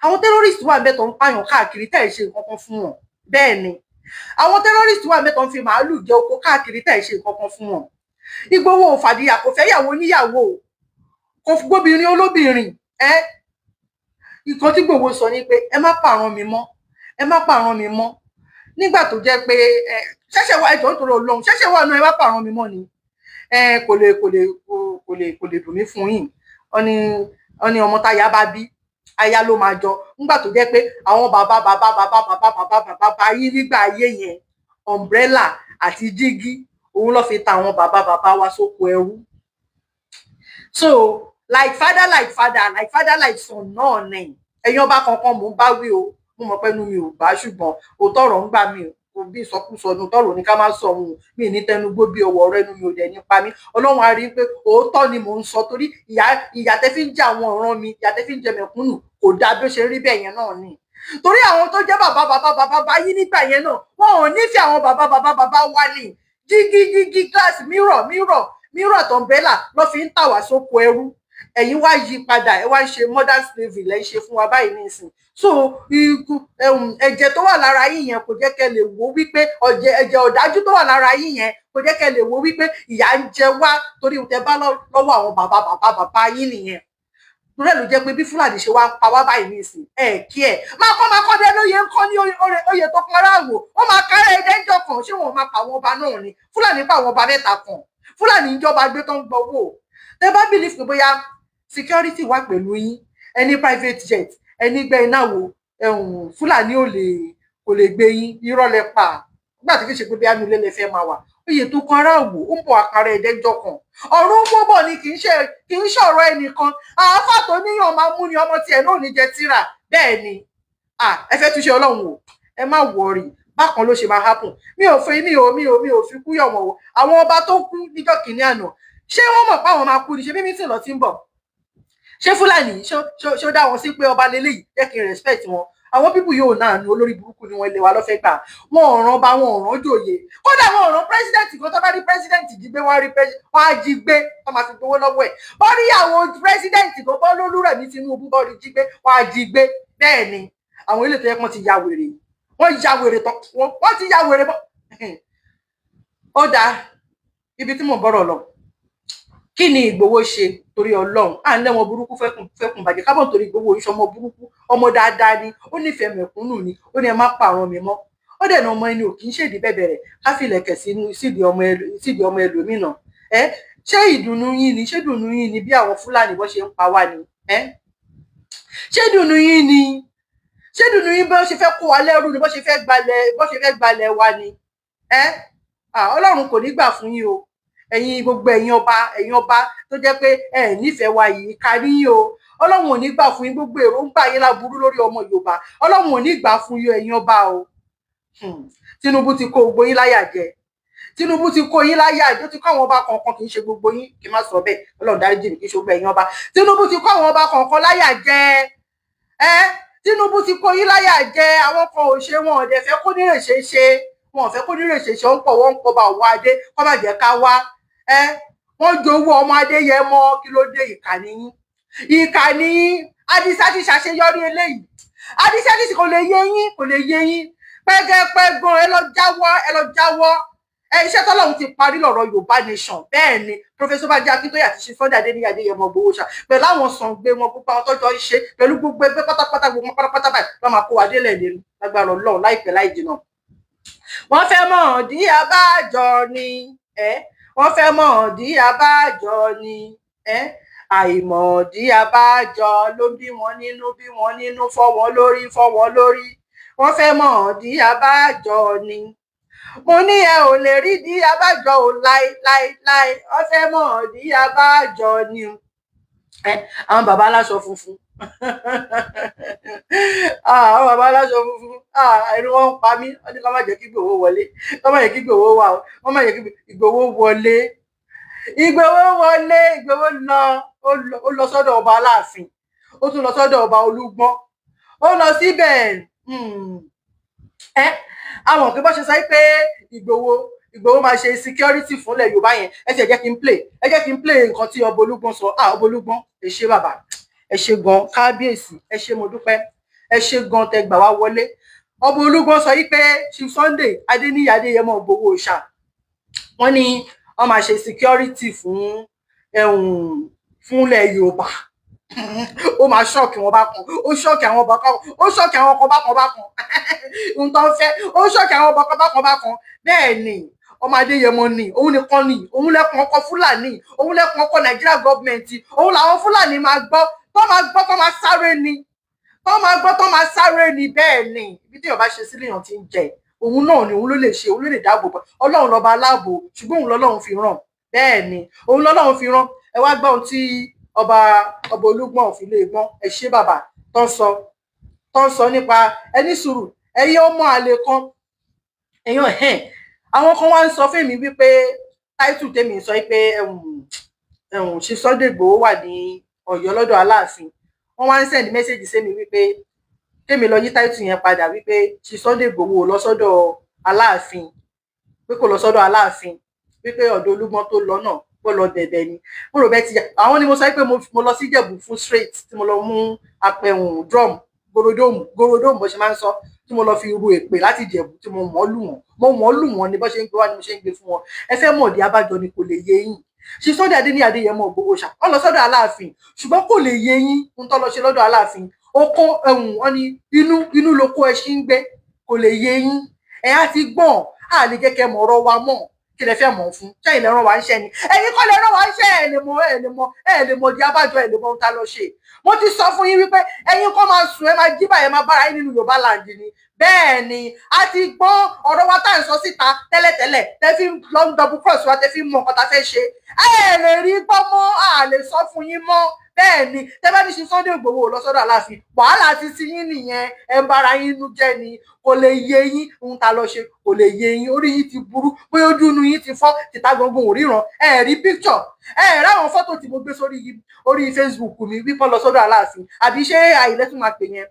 Àwọn terrorist wà bẹ́ẹ̀ tó ń pààyàn káàkiri tẹ́ ẹ̀ ṣe nǹkan kan fún wọn. Bẹ́ẹ̀ ni, àwọn terrorist wà bẹ́ẹ̀ tó ń fi màálù jẹ oko káàkiri tẹ́ ẹ̀ ṣe nǹkan kan fún wọn. Ìgbòho ò fàdíyà, kò fẹ́ yàwó níyàwó, kò gbóbìnrin olóbìnrin. Ẹ nǹkan tí Ìgbòho sọ ni pé ẹ má pààrọ̀ mi mọ́, ẹ má pààrọ̀ mi mọ́. Nígbà tó jẹ́ pé ẹ ṣẹ̀ṣẹ̀ wá, ẹjọ́ nítorí Ọlọ́run, ṣẹ̀ṣẹ̀ wà náà, ẹ má pààrọ̀ mi mọ́ ni. Ẹ kò lè dùn mí fún yín. Wọ́n ní ọmọ táyà bá bí, aya ló máa jọ. Nígbà tó jẹ́ pé àwọn bàbá bàbá bàbá bàbá bàbá bàbá bàbá yín nígbà ayé yẹn, umbrella àti jígí òun ló fi ta àwọn bàbá bàbá wa sóko ẹrú. So like father, like father, like father, like son náà ni. Ẹ̀yin ọba kankan, mò ń bá wí o. Mo mọ̀ pé inú mi ò bá, ṣùgbọ́n òótọ́ ọ̀rọ̀ ń gbà mí o. Kò bí ìsọkúsọ ní òótọ́ ọ̀rọ̀ ní ká má sọ òun mi ní tẹnugbó bí ọwọ́ ọ̀rọ̀ ẹnu mi ò dẹ̀ nípa mi. Ọlọ́run á rí i pé òótọ́ ni mò ń sọ, torí ìyà tẹ́ fi ń jẹ àwọn ọ̀ràn mi, ìyà tẹ́ fi ń jẹ mẹ̀kúnnù kò dáa. Bí ó ṣe rí bẹ́ẹ̀ yẹn náà ni, torí àwọn tó jẹ́ bàbá bàbá bàbá bàbá yín nígbà yẹn náà, wọn ò nífẹ̀ẹ́ àwọn bàbá bàbá bàbá wa ní jígí jígí, glass, mirror, mirror, mirror àti umbrella lọ́ fi ń tà wá sóko ẹrú. Ẹ̀yin wá yí padà, ẹ wá ń ṣe modern slavery lẹ́ ń ṣe fún wa báyìí nísìn. So ikú ẹ̀jẹ̀ tó wà lára yín yẹn kò jẹ́ kẹ́ lè wò wípé ọ̀jẹ̀ ẹ̀jẹ̀ ọ̀dájú tó wà lára yín yẹn kò jẹ́ kẹ́ lè wò wípé ìyà ń jẹ wá, torí tẹ bá lọ́wọ́ àwọn bàbá bàbá bàbá yín nìyẹn. Torí ẹ̀ ló jẹ́ pé bí Fúlàní ṣe wá ń pa wá báyìí nísìn, ẹ kí ẹ máa kọ́, máa kọ́ dé lóye ń kọ́ ní oyè tó kan ráàwò, ó máa kárẹ̀ ẹ̀dẹ́jọ́ kan. Ṣé wọn máa pa àwọn ọba náà ni? Fúlàní pa àwọn ọba mẹ́ta kan. Fúlàní ń jọba gbé tó ń gbowó. Tẹ bá believe pé bóyá security wà pẹ̀lú yín, ẹni private jet, ẹni gbẹ iná wo, ẹ̀hún, Fúlàní ò lè, kò lè gbé yín, irọ́ lẹ pa. Nígbà tí kì í ṣe pé bí àánú ilé lẹ fẹ́ máa wà, oyè tó kan aráàwò, ó ń bọ̀ àkàrà ẹ̀ẹ́dẹ́jọ́ kan. Ọ̀run ń bọ̀ ni, kì í ṣe ọ̀rọ̀ ẹnìkan. Àáfà tó níyàn máa mú ni ọmọ tiẹ̀ náà ní jẹ tíra. Bẹ́ẹ̀ ni ẹ fẹ́ túnṣe Ọlọ́run o. Ẹ má worry, bákan ló ṣe máa happen. Mi ò fi mi ò fi kú yọ̀ wọ́n o. Àwọn ọba tó kú níjọ́ kìíní àná, ṣé wọ́n mọ̀ pé àwọn máa kú ni? Ṣé mímí tì lọ tí ń bọ̀? Ṣé Fúlàní ṣó dá wọn sí pé ọba lélẹ́yìí, jẹ́ kí n respect wọn? Àwọn people yóò náà ní olórí burúkú ni wọn. Ilé wa lọ́fẹ́ gbà. Wọn ò ràn bá, wọn ò ràn jòyè, kódà wọn ò ràn president kan. Tó bá rí president jí gbé, wọn rí wọn á jí gbé, wọn máa fi gbowó lọ́wọ́ ẹ̀. Bọ́ rí àwọn president kan, bọ́ lólúrẹ̀mí Tinubu, bọ́ rí jí gbé, wọn á jí gbé. Bẹ́ẹ̀ ni, àwọn ilé tó yẹ kán ti ya wèrè, wọ́n ya wèrè tán, wọ́n ti ya wèrè bọ́. Ó dáa, ibi tí mò ń bọ̀rọ̀ lọ, kí ni Ìgbòho ṣe? Torí Ọlọ́run, à ń lẹ́wọ̀n burúkú fẹ́kùn fẹ́kùn bàjẹ́ kábọ̀, torí Ìgbòho ìṣọmọ burúkú, ọmọ dáadáa ni. Ó nífẹ̀ẹ́ mẹ̀kúnnù ni. Ó ní ẹ má pààrọ̀ mi mọ́. Ó dẹ̀ ní ọmọ ẹni ò kì í ṣèdí bẹ̀bẹ̀ rẹ̀ ká filẹ̀kẹ̀ sídìí ọmọ ẹlòmíràn. Ẹ ṣé ìdùnnú yín ni? Ṣé ìdùnnú yín ni bí àwọn Fúlàní bó ṣe ń pa wá ni? Ẹ ṣé ìdùnnú yín ni? Ṣé ìdùnnú yín bó ṣe fẹ́ kó wa lẹ́rú ni, bó ṣe fẹ́ gbalẹ̀ wa ni? Ẹ Ọlọ́run kò ní gbà fún yín o. Ẹ̀yin gbogbo ẹ̀yin ọba, ẹ̀yin ọba tó jẹ́ pé ẹ nífẹ̀ẹ́ wa yìí kárí yín o, Ọlọ́run ò ní gbà fún yín. Gbogbo èròǹgbà yín láburú lórí ọmọ Yorùbá, Ọlọ́run ò ní gbà fún yín, ẹ̀yin ọba o. Tinubu ti kó gbogbo yín láyà jẹ. Tinubu ti kó yín láyà jẹ. Ó ti kó àwọn ọba kọ̀ọ̀kan, kì í ṣe gbogbo yín, kì í má sọ bẹ́ẹ̀, Ọlọ́run dáríjì mi, kì í ṣe gbogbo ẹ̀yin ọba. Tinubu ti kó àwọn ọba kọ̀ọ̀kan láyà jẹ. Ẹ Tinubu ti kó yín láyà jẹ. Àwọn kan ò ṣe, wọn ò dẹ̀ fẹ́ kó nírè ṣe ṣe, wọn ò fẹ́ kó nírè ṣe ṣe. Ó ń pọ̀, wọ́n ń pọ̀ bá òwò adé kọ́ má jẹ́ ká wá. Ẹ Wọ́n jowú ọmọ Adéyẹmọ. Kí ló dé? Ìkànnì yín, ìkànnì yín. Àdìsá ti ṣàṣeyọrí eléyìí. Àdìsá ti kò lè yé yín, kò lè yé yín pẹ́gẹ́pẹ́gan. Ẹ lọ jáwọ́, ẹ lọ jáwọ́. Ẹ iṣẹ́ tọ́lọ́run ti parí lọ́rọ̀ Yorùbá nation. Bẹ́ẹ̀ ni Professor Banji Akíntóyè àti ṣe Sunday Adéníyì Adéyẹmọ Ìgbòho ṣá, pẹ̀lú àwọn sàngbé wọn, gbogbo àwọn tọ́jọ́ ń ṣe, pẹ̀lú gbogbo ẹgbẹ́ pátápátá, gbogbo wọn pátápátá báyìí wọ́n máa kó wa délẹ̀ lérí lágbára Ọlọ́run láìpẹ́ láì jìnnà. Wọ́n fẹ́ mọ̀ dí abájọ ni ẹ́, wọ́n fẹ́ mọ̀ dí abájọ ni ẹ́. Àìmọ̀dí abájọ ló bí wọn nínú, bí wọn nínú, fọ́ wọn lórí, fọ́ wọn lórí. Wọ́n fẹ́ mọ̀ dí abájọ ni. Mo ní ẹ ò lè rí dí abájọ ò láì láì láì. Wọ́n fẹ́ mọ̀ dí abájọ ni ẹ. Àwọn bàbá aláṣọ funfun, àwọn bàbá aláṣọ funfun, ẹnu wọn ń pa mí. Wọ́n ní ká má jẹ́ kí Ìgbòho wọlé, ká má jẹ́ kí Ìgbòho wà o, wọ́n má jẹ́ kí Ìgbòho wọlé. Ìgbòho wọlé, Ìgbòho lọ, ó lọ sọ́dọ̀ ọba Aláàfin, ó tún lọ sọ́dọ̀ ọba Olúgbọ́n, ó lọ síbẹ̀. Ẹ àwọn òkè bó ṣe sọ pé Ìgbòho máa ṣe security fúnlẹ̀ Yorùbá yẹn. Ẹ ṣe jẹ́ kí n play, ẹ jẹ́ kí n play nǹkan tí ọba Olúgbọ́n sọ. Ah, ọba Olúgbọ́n, ẹ ṣé bàbá, ẹ ṣé gan, kábíyèsí, ẹ ṣé, mo dúpẹ́, ẹ ṣé gan tẹ gbà wá wọlé. Ọba Olúgbọ́n sọ yìí pé Chief Sunday Adéníyì Adéyẹmọ Ìgbòho ṣá, wọ́n ní wọ́n máa ṣe security fún fúnlẹ̀ Yorùbá. Ó máa shock wọn bákan, ó shock àwọn bákan, ó shock àwọn kan bákan bákan. Ohun tó ń fẹ́, ó shock àwọn bákan bákan bákan. Bẹ́ẹ̀ ni ọmọ Adéyẹmọ ni, òun nìkan ni, òun lẹ́kùn ọkọ Fúlàní, òun lẹ́kùn ọkọ Nàìjíríà government, òun làwọn Fúlàní máa gbọ́, tó máa gbọ́, tó máa sáré ni, tó máa gbọ́, tó máa sáré ni. Bẹ́ẹ̀ ni ibi tí Yorùbá ṣe sílẹ̀ yàn ti ń jẹ, òun náà ni, òun ló lè ṣe, òun ló lè dáàbò bò. Ọlọ́run lọ́ba aláàbò, ṣùgbọ́n òun lọ́lọ́run fi ràn. Bẹ́ẹ̀ ni òun lọ́lọ́run fi ràn. Ẹ wá gbọ́ ohun tí ọba Olúgbọ́n òfin lè gbọ́n. Ẹ ṣé bàbá, tó ń sọ nípa ẹní sùúrù. Ẹ̀yin ọmọ àlè kan, ẹ̀yin ẹ̀hẹ́n, àwọn kan wá ń sọ fún mi wípé táìtù tèmi sọ pé ṣe Sunday Igboho wà ní Ọ̀yọ́ lọ́dọ̀ Aláàfin. Wọ́n wá ń send message sí mi wípé kémi lọ yí táìtù yẹn padà, wípé ṣe Sunday Igboho lọ sọ́dọ̀ Aláàfin, pé kò lọ sọ́dọ̀ Aláàfin, wípé ọ̀dọ̀ Olúgbọ́n tó lọ náà, kó lọ bẹ̀bẹ̀ ni. Mo rò bẹ́ẹ̀ ti yà àwọn ni. Mo sọ pé mo lọ sí Ìjẹ̀bú fún straight tí mo lọ mú apẹ̀hùn drum, gorodomu, gorodomu bó ṣe máa ń sọ, tí mo lọ fi ru èpè láti Ìjẹ̀bú, tí mo mọ̀ lù wọ́n, mo mọ̀ lù wọ́n ni. Bó ṣe ń gbé wá ni mo ṣe ń gbé fún wọn. Ẹ fẹ́ mọ̀ dí abájọ ni, kò lè yé yín. Ṣe Sunday Adéníyì Adéyẹmọ Ìgbòho ṣá, wọ́n lọ sọ́dọ̀ Aláàfin, ṣùgbọ́n kò lè yé yín ń tọ́ lọ ṣe lọ́dọ̀ Aláàfin. Ó kó ẹ̀hùn wọn ni inú inú ló kó ẹṣin ń gbé, kò lè yé yín. Ẹ á ti gbọ́n, á lè jẹ́ kẹ́ mọ̀ ọ̀rọ̀ wa mọ̀. Kí lẹ fẹ́ mọ̀ fún? Ṣẹ́yìn lẹ rán wa ń ṣẹ́ ni? Ẹ̀yin kọ́ lẹ rán wa ń ṣẹ́. Ẹ̀ lè mọ̀, ẹ̀ lè mọ̀, ẹ̀ lè mọ̀ di abájọ, ẹ̀ lè mọ̀ ohun tá lọ ṣe. Mo ti sọ fún yín wípé ẹ̀yin kọ́ máa sùn, ẹ máa jí báyìí, ẹ máa bára yín nínú Yorùbá land ni. Bẹ́ẹ̀ ni a ti gbọ́ ọ̀rọ̀ wa tá à ń sọ síta tẹ́lẹ̀tẹ́lẹ̀, tẹ́ fi lọ ń double cross wa, tẹ́ fi mọ nǹkan tá a fẹ́ ṣe. Ẹ lè rí gbọ́ mọ́, a lè sọ fún yín mọ́. Bẹ́ẹ̀ ni tẹ́ bá ní ṣe Sunday Igboho lọ sọ́dọ̀ Aláàfin, wàhálà ti ti yín nìyẹn. Ẹ ń bára yín nú jẹ́ ni. Kò lè yé yín ohun tá a lọ ṣe, kò lè yé yín. Orí yín ti burú, bóyá ojú inú yín ti fọ́ tìta gbọ̀ngàn ò ríran. Ẹ rí picture, ẹ rí àwọn fọ́tò tí mo gbé sórí orí Facebook mi wípé lọ sọ́dọ̀ Aláàfin. Àbí ṣé àìlẹ́ tún máa pè yẹn?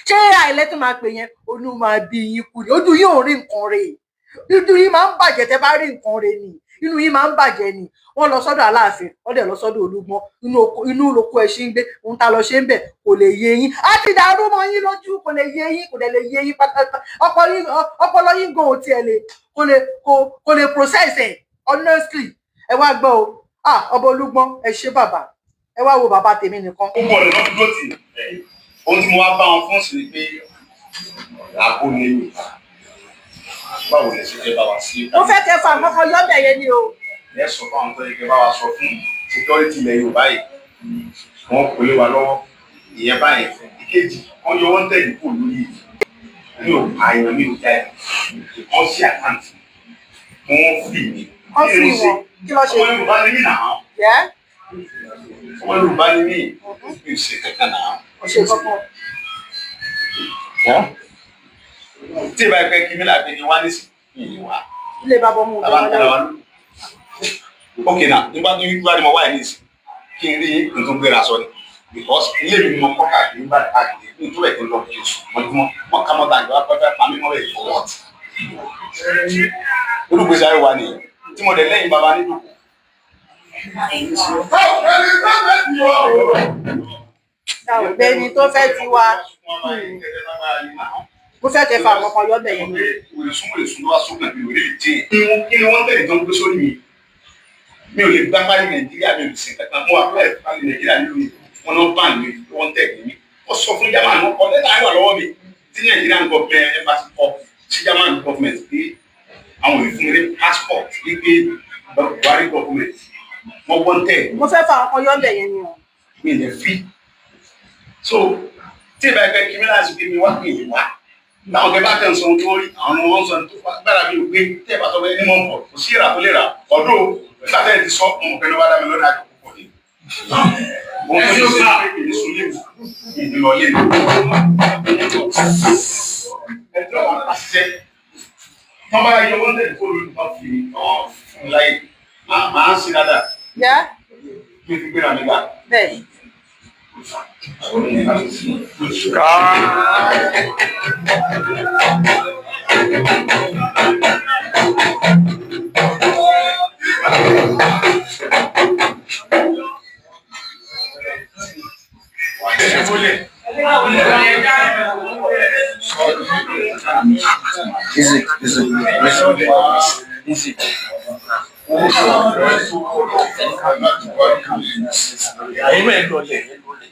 Ṣé àìlẹ́ tún máa pè yẹn? Olú máa bí yín kú ni. Ojú yín ò rí nǹkan rè, inú yín máa ń bàjẹ́ tẹ́ bá rí nǹkan rè ni, inú yín máa ń bàjẹ́ ni. Wọ́n lọ sọ́dọ̀ Aláàfin, wọ́n dẹ̀ lọ sọ́dọ̀ Olúgbọ́n. Inú lóko ẹṣin ń gbé. Ohun tá a lọ ṣe ń bẹ̀ kò lè yé yín. Á ti dàrú mọ́ yín lójú, kò lè yé yín, kò dẹ̀ lè yé yín pátápátá. Ọpọlọ yín gan ò tiẹ̀ lè kò lè process ẹ̀ honestly. Ẹ wá gbọ́ o. Ah, ọba Olúgbọ́n, ẹ ṣé bàbá. Ẹ wá wo bàbá tèmi nìkan. Ó mọ̀ lọ́nà dúró tì. Ohun tí mo wá bá wọn fún sí ni pé àbò ní Yorùbá, báwo lè ṣe fẹ́ bá wa sí. Mo fẹ́ kẹ́ fa nǹkan kan yọ́bẹ̀ yẹn ni o. Ẹ sọ fún àwọn tó yẹ kẹ́ bá wa sọ fún security ilẹ̀ Yorùbá yìí, wọn kò lè wa lọ́wọ́ ìyẹn báyìí. Ìkejì, wọn yọ wọn tẹ̀lé kù lórí mi ò pààyàn, mi ò jẹ wọn sí account wọn fi mi. Wọ́n fi wọn kí ló ṣe? Ọmọ Yorùbá ni mí náà. Yẹ́. Ọmọ Yorùbá ni mí, mi ò ṣe kankan náà. Kò ṣe kankan. Tí ìbá ẹgbẹ́ kí mi làbí ni wá nísìnyí ni wá. Ilé bàbá ọmọ bàbá ń tẹ̀lé wa lórí. Ok na, nígbà tó wíwá ni mo wáyé nísìn, kí n rí n tó gbéra sọ ni, because ilé mi ni mo kọ́ káàkiri nígbà káàkiri n tó bẹ̀ kí n lọ kí n sùn mọ́júmọ́. Wọ́n ká mọ́ta àgbà pẹ́pẹ́ pa mí mọ́ bẹ́ẹ̀ for what? Olùgbèsè ayé wa nìyẹn tí mo dẹ̀ lẹ́yìn bàbá nídòkó. Ẹni tó fẹ́ tiwa o. Ta ò bẹni tó fẹ́ tiwa. Mo fẹ́ kẹ́ fa àwọn kan yọ bẹ̀ yẹn. Wèrèsún ló wá sókè mi ò lè jẹ. Kí ni wọ́n tẹ̀lé tó ń gbé sórí mi? Mi ò lè gbá pálí Nàìjíríà, mi ò lè sìn kankan. Mo apply pálí Nàìjíríà nínú mi. Wọ́n náà ban mi, wọ́n tẹ̀lé mi. Wọ́n sọ fún German, wọ́n kọ lẹ́tà wà lọ́wọ́ mi. Tí Nàìjíríà government embassy kọ sí German government pé àwọn ò fún mi ní passport wípé Buhari government wọ́n wọ́n tẹ̀ Mo fẹ́ fa àwọn kan yọ bẹ̀ yẹn ni o. mi lè fi. So tí ìbá ẹgbẹ́ kí mi láti gbé mi wá, mi lè wá. Táwọn kẹ bá tẹ̀ ń sọ ohun tó rí, àwọn ọmọ wọn sọ ohun tó wá gbára mi ò gbé. Tẹ́ ẹ bá sọ pé ní mọ̀ ń bọ̀, kò sí ìrà tó lè rà. Ọdún nígbà tẹ́ ẹ ti sọ, mo mọ̀ pé ló bá dá mi lọ́dọ̀ àjọ púpọ̀ ni. Mo ń sọ pé èmi sùn lé mi, mi ní lọ lé mi. Ẹjọ́ wa pàṣẹ. Tọ́ bá yọ wọ́n tẹ̀lé fóònù tó fi ọ̀ fún mi láyé. Màá ń ṣe dáadáa. Yá. Kí n fi gbéra mi gbà. Bẹ́ẹ̀. Easy, easy, easy, easy. Ẹ̀yin náà ẹ lọlẹ̀, ẹ lọlẹ̀.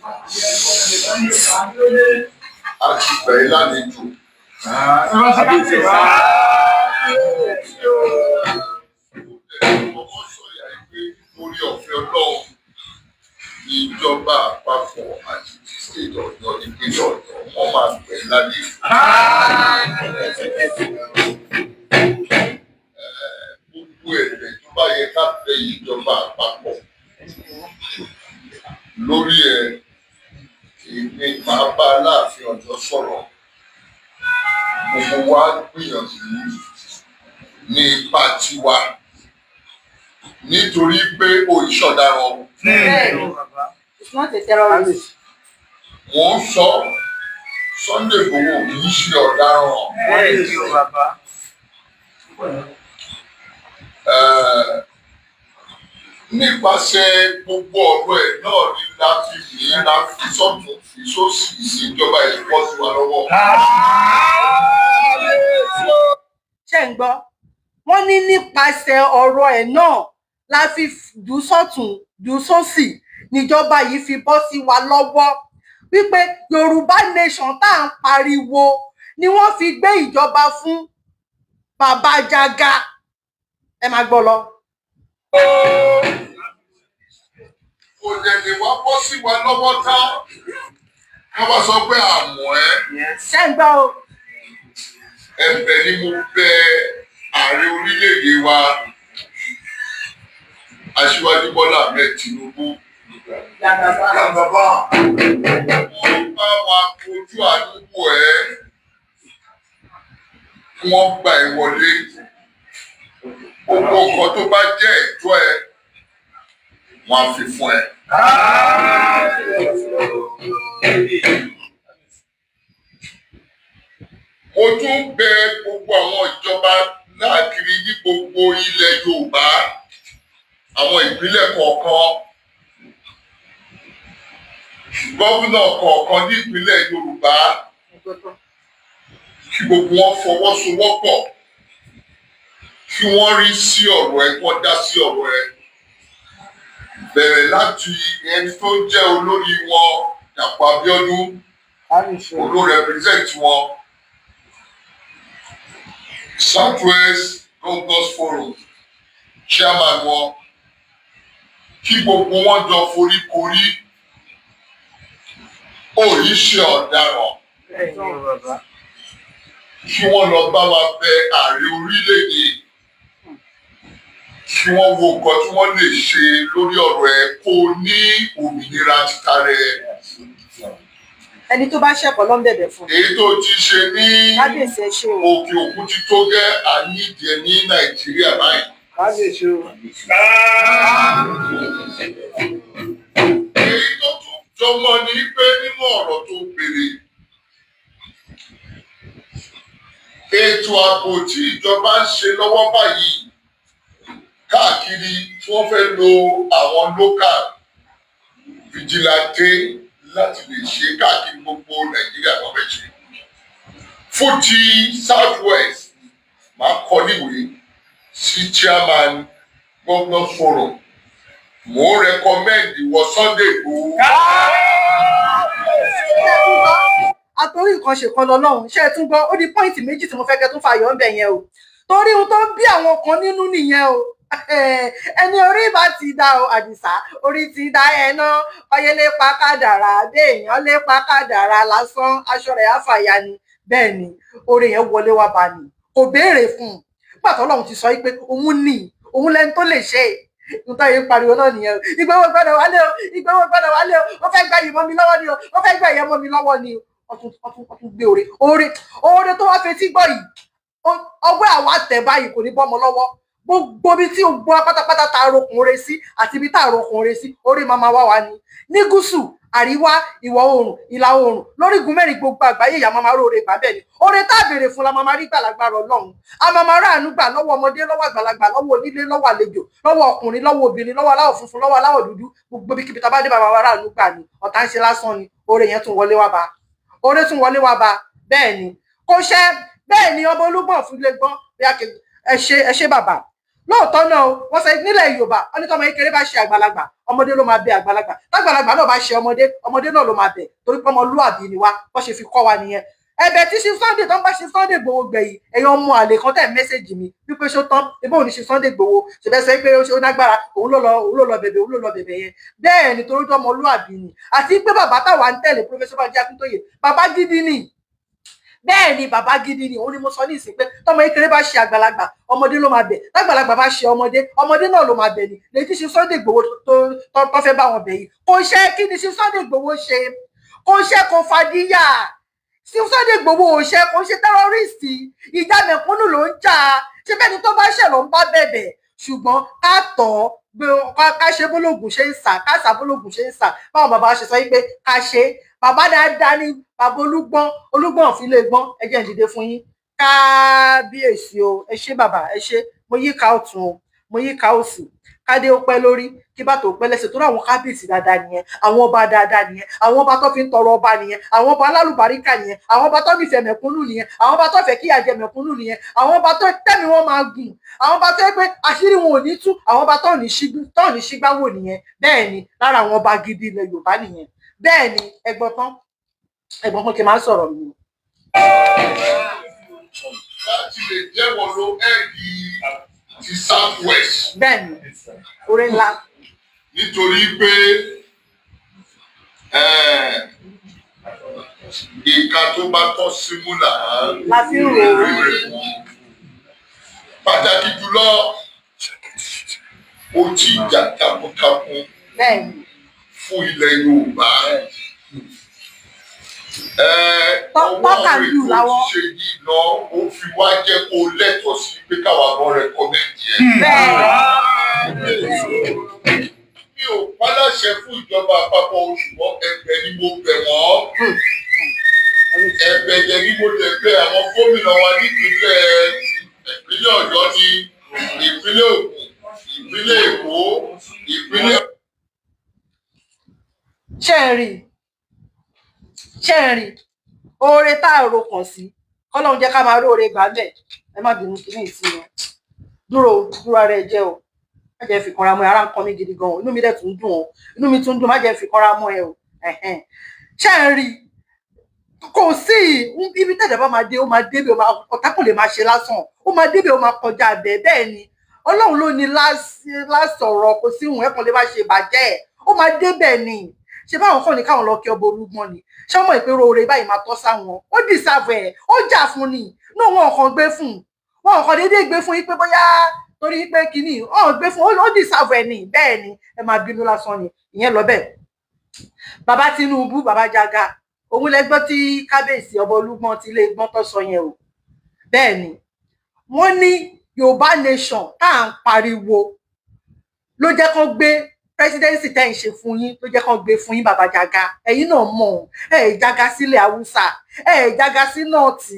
A ti gbà ẹ́ lálejò. Ọkọ sọ̀yà pé orí ọ̀fẹ́ Ọlọ́run ìjọba àpapọ̀ àti ti state Ọ̀yọ́, ìpínlẹ̀ Ọ̀yọ́, wọ́n máa gbà ẹ́ lálejò. Gbogbo ẹ̀bẹ̀ tó bá yẹ ká bẹ ìjọba àpapọ̀ lórí ẹ̀, èmi máa bá Aláàfin Ọ̀yọ́ sọ̀rọ̀. Gbogbo wa gbìyànjú ní ipa tiwa nítorí pé òìṣọ̀daràn. Bẹ́ẹ̀ni. It's not a terrorist. Mò ń sọ, Sunday Igboho kì í ṣe ọ̀daràn. Bẹ́ẹ̀ni o bàbá. Nípasẹ̀ gbogbo ọ̀rọ̀ ẹ̀ náà ni la fi mí la fi sọ́tún fi sósì ìjọba ìbọn sí wa lọ́wọ́. Ṣé ń gbọ́? Wọ́n ní nípasẹ̀ ọ̀rọ̀ ẹ̀ náà la fi jù sọ́tún jù sósì níjọba yìí fi bọ́ sí wa lọ́wọ́, wípé Yorùbá nation tá à ń pariwo ni wọ́n fi gbé ìjọba fún Bàbá Jàgà. Ẹ máa gbọ́ lọ. Kò dẹ̀ lè wá bọ́ sí wa lọ́wọ́ tán ká wá sọ pé àmọ́ ẹ́. Ṣé ń gbọ́ o? Ẹ̀bẹ̀ ni mo bẹ̀ ààrẹ orílẹ̀-èdè wa, Aṣíwájú Bọ́lá Ahmed Tinubu. Wọ́n bá wa fojú àánú wò ẹ́, kí wọ́n gbà ẹ́ wọlé. Gbogbo nǹkan tó bá jẹ́ ẹ̀tọ́ ẹ, wọ́n á fi fún ẹ. Mo tún bẹ̀ gbogbo àwọn ìjọba láàkiri ní gbogbo ilẹ̀ Yorùbá, àwọn ìpínlẹ̀ kọ̀ọ̀kan, gómìnà kọ̀ọ̀kan ní ìpínlẹ̀ Yorùbá, kí gbogbo wọn fọwọ́sowọ́pọ̀, kí wọ́n rí sí ọ̀rọ̀ ẹ, kí wọ́n dá sí ọ̀rọ̀ ẹ. Bẹ̀rẹ̀ láti ẹni tó jẹ́ olórí wọn, Dàpọ̀ Abíọ́dún, olórí represent wọn, Southwest Governors Forum chairman wọn, kí gbogbo wọn jọ foríkorí. Ó yìí ṣe ọ̀daràn, kí wọ́n lọ bá wa bẹ ààrẹ orílẹ̀-èdè, kí wọ́n wo nǹkan tí wọ́n lè ṣe lórí ọ̀rọ̀ ẹ̀, kó ní òmìnira títa rẹ̀. Ẹni tó bá ṣẹ̀kọ́ ló ń bẹ̀bẹ̀ fún. Èyí tó ti ṣe ní Kábíyèsí, ẹ ṣé o. òkè òkun ti tó gẹ́, àníjẹ ní Nàìjíríà báyìí. Kábíyèsí o. Èyí tó tún jọmọ ni pé nínú ọ̀rọ̀ tó béèrè, ètò ààbò tí ìjọba ń ṣe lọ́wọ́ báyìí Káàkiri tí wọ́n fẹ́ lo àwọn local vigilante láti lè ṣe káàkiri gbogbo Nàìjíríà tó fẹ́ ṣe. Fún ti South West, máa kọ níwèé sí chairman governor forum, mò ń recommend ìwọ Sunday Igboho. Ṣé ẹ tún gbọ́? Àtòrí nǹkan ṣe kan lọ́lọ́run. Ṣé ẹ tún gbọ́? Ó di point méjì tí mo fẹ́ kẹ́ tún fàyọ̀ ń bẹ̀ yẹn o, torí ohun tó ń bí àwọn kan nínú nìyẹn o. Ẹni orí bá ti dá o, Àdìsá, orí ti dá ẹ ná. Ọyẹ lè pa kádàrá, béèyàn lè pa kádàrá lásán, aṣọ rẹ̀ á fàya ni. Bẹ́ẹ̀ ni oore yẹn wọlé wá bá ní, kò béèrè fún un. Nígbà tó Ọlọ́run ti sọ pé òun ní, òun lẹni tó lè ṣe nítorí yìí, pariwo náà nìyẹn o. Ìgbòho gbọ́dọ̀ wálé o, Ìgbòho gbọ́dọ̀ wálé o, ó fẹ́ gba ìmọ̀ mi lọ́wọ́ ni o, ó fẹ́ gba ìyẹn mọ́ mi lọ́wọ́ ni o. Ọtún gbé oore, oore, oore tó wá fetí gbọ́ yìí, ọwọ́ àwa tẹ̀ báyìí, kò ní bọ́mọ lọ́wọ́. Gbogbo ibi tí o gbọ́ pátápátá tá a rokùn oore sí àti ibi tá a rokùn oore sí, oore máa ma wá wa ni. Ní gúúsù, àríwá, ìwọ̀ oòrùn, ìlà oòrùn, lórígun mẹ́rin gbogbo àgbáyé, ìyá máa ma róore gbà. Bẹ́ẹ̀ ni oore tá a béèrè fún la máa ma rí gbà lágbára Ọlọ́run. A máa ma ráàánú gbà lọ́wọ́ ọmọdé, lọ́wọ́ àgbàlagbà, lọ́wọ́ onílé, lọ́wọ́ àlejò, lọ́wọ́ ọkùnrin, lọ́wọ́ obìnrin, lọ́wọ́ aláwọ̀ funfun, lọ́wọ́ aláwọ̀ dúdú. Gbogbo ibikíbi tá a bá dé, bàbá wa ráàánú gbà ni. Ọ̀tá ń ṣe lásán ni. Oore yẹn tún wọlé wá bá, oore tún wọlé wá bá. Bẹ́ẹ̀ ni kò ṣe, bẹ́ẹ̀ ni ọba Olúgbọ̀n fún ilé gbọ́n bí a ẹ ṣe, ẹ ṣe bàbá. Lóòótọ́ náà o, wọ́n sọ nílẹ̀ Yorùbá, wọ́n ní tọ́mọ kékeré bá ṣe àgbàlagbà, ọmọdé ló máa bẹ àgbàlagbà. Tágbàlagbà náà bá ṣe ọmọdé, ọmọdé náà ló máa bẹ, torí pé ọmọlúàbí ni wá. Wọ́n ṣe fi kọ́ wa nìyẹn. Ẹ̀bẹ̀ tí ṣe Sunday tó ń bá ṣe Sunday Igboho gbẹ̀yìn, ẹ̀yin ọmọ àlè kan tẹ̀ message mi wípé ṣó tán, ebó òní ṣe Sunday Igboho ṣẹbẹ́ sọ pé ó nágbára, òun ló lọ, òun ló lọ bẹ̀bẹ̀, òun ló lọ bẹ̀bẹ̀ yẹn. Bẹ́ẹ̀ ni, torí ọmọlúàbí ni, àti pé bàbá táwa ń tẹ̀lé, Professor Banji Akintoye, bàbá gidi ni. Bẹ́ẹ̀ ni, bàbá gidi ni. Òun ni mo sọ ní ìsìn pé tọmọ kékeré bá ṣe àgbàlagbà, ọmọdé ló máa bẹ̀. Tágbàlagbà bá ṣe ọmọdé, ọmọdé náà ló máa bẹ̀. Ni lèyí tí ṣe Sunday Igboho tó fẹ́ bá wọn bẹ̀ yìí, kò ṣe. Kí ni ṣe Sunday Igboho ṣe? Kò ṣe, kò fàdíyà. Ṣe Sunday Igboho ò ṣe, kò ṣe terrorist. Ìjà mẹ̀kúnnù ló ń jà. Ṣé bẹ́ẹ̀ ni, tó bá ṣẹ̀ ló ń bá bẹ̀bẹ̀, ṣùgbọ́n ká tọ̀ ọ́, ká ṣe bólógùn ṣe ń sà, ká sà bólógùn ṣe ń sà, báwọn bàbá ṣe sọ yìí pé ká ṣe. Bàbá dáadáa ní bàbá Olúgbọ́n. Olúgbọ́n òfin lè gbọ́n. Ẹ jẹ́ n dìde fún yín. Kábíyèsí o, ẹ ṣé bàbá, ẹ ṣé. Mo yí ká ọ̀tún o, mo yí ká òsì. Kádé ó pẹ́ lórí, kí bàtà ó pẹ́ lẹ́sẹ̀, torí àwọn kábíyèsí dáadáa nìyẹn, àwọn ọba dáadáa nìyẹn, àwọn ọba tó fi ń tọrọ ọba nìyẹn, àwọn ọba alálùbáríkà nìyẹn, àwọn ọba tó nífẹ̀ẹ́ mẹ̀kúnnù nìyẹn, àwọn ọba tó fẹ́ kíyà jẹ mẹ̀kúnnù nìyẹn, àwọn ọba tó tẹ̀mí wọn máa gùn, àwọn ọba tó yẹ pé àṣírí wọn ò ní tú, àwọn ọba tó ní ṣígbá wò nìyẹn. Bẹ́ẹ̀ ni, lára àwọn ọba gidi ilẹ̀ Yorùbá nìyẹn. Bẹ́ẹ̀ ni, ẹ̀gbọ́n tán, ẹ̀gbọ́n kan kì í máa ń sọ̀rọ̀ mi. Láti lè jẹ́wọ́ ló ẹ̀ẹ́dì ti South West. Bẹ́ẹ̀ ni, oore ńlá. Nítorí pé ìka tó bá tọ́ símú là á la fi ń rò ó. Pàtàkì jùlọ, ó ti jà takuntakun Bẹ́ẹ̀ ni. fún ilẹ̀ Yorùbá. Ọwọ́ Tọ́ka àwọn lù ètò láwọ́. ṣe yìí lọ, ó fi wá jẹ́ kó lẹ́tọ̀ọ́ sí pé káwa gan recommend yẹn. Mi ò paláṣẹ fún ìjọba àpapọ̀, ṣùgbọ́n ẹ̀bẹ̀ ni mo bẹ̀ wọ́n. Ẹ̀bẹ̀ dẹ̀ ni mo dẹ̀ bẹ̀ àwọn gómìnà wa nípínlẹ̀, ìpínlẹ̀ Ọ̀yọ́ ní, ìpínlẹ̀ Ògùn, ìpínlẹ̀ Èkó, ìpínlẹ̀ Ṣé ẹ rí, ṣé ẹ rí oore tá a ro kàn sí? Kọ́lọ́run jẹ́ ká máa róore gbà bẹ́ẹ̀. Ẹ má bínú, kí ní ìsinmi dúró dúró ara ẹ jẹ́ o. Má jẹ́ fi kanra mọ́ ẹ. Ara ń kan mí gidi gan o, inú mi dẹ̀ tún dùn o, inú mi tún dùn. Má jẹ́ fi kanra mọ́ ẹ o. Ẹ̀hẹ́n. Ṣé ẹ rí, kò sí ibi tẹ̀dẹ̀ bá máa dé, ó máa débẹ̀. Ọ̀tá kò lè máa ṣe lásán, ó máa débẹ̀, ó máa kọjá abẹ. Bẹ́ẹ̀ ni, Ọlọ́run ló ní lásọ̀rọ̀. Kò sí ìhùn ẹ̀kan lè má ṣe bàjẹ́ ẹ̀, ó máa débẹ̀ ni. Ṣe báwọn kàn ní káwọn lọ kí ọba Olúgbọ́n ni? Ṣé ọmọ ìpérò oore báyìí máa tọ́ sáwọn? Ó deserve ẹ̀, ó jà fún ni. Náà wọn kàn gbé fún wọn, kàn déédéé gbé fún yín pé bóyá torí pé kínní ọ̀ gbé fún, ó deserve ẹ̀ ni. Bẹ́ẹ̀ ni, ẹ máa bínú lásán ni. Ìyẹn lọ bẹ́ẹ̀. Bàbá Tinubu, bàbá Jaga, òun lẹgbọ́ tí kábíyèsí ọba Olúgbọ́n ti lé gbọ́n tó sọ yẹn o. Bẹ́ẹ̀ ni, wọ́n ní Yorùbá nation tá à ń pariwo ló jẹ́ kán gbé presidency tẹ́ ń ṣe fún yín, ló jẹ́ kán gbé fún yín. Bàbá Jaga, ẹ̀yin náà mọ̀ ẹ̀ ẹ̀ jaga sílẹ̀ Haúsá, ẹ̀ ẹ̀ jaga sí North.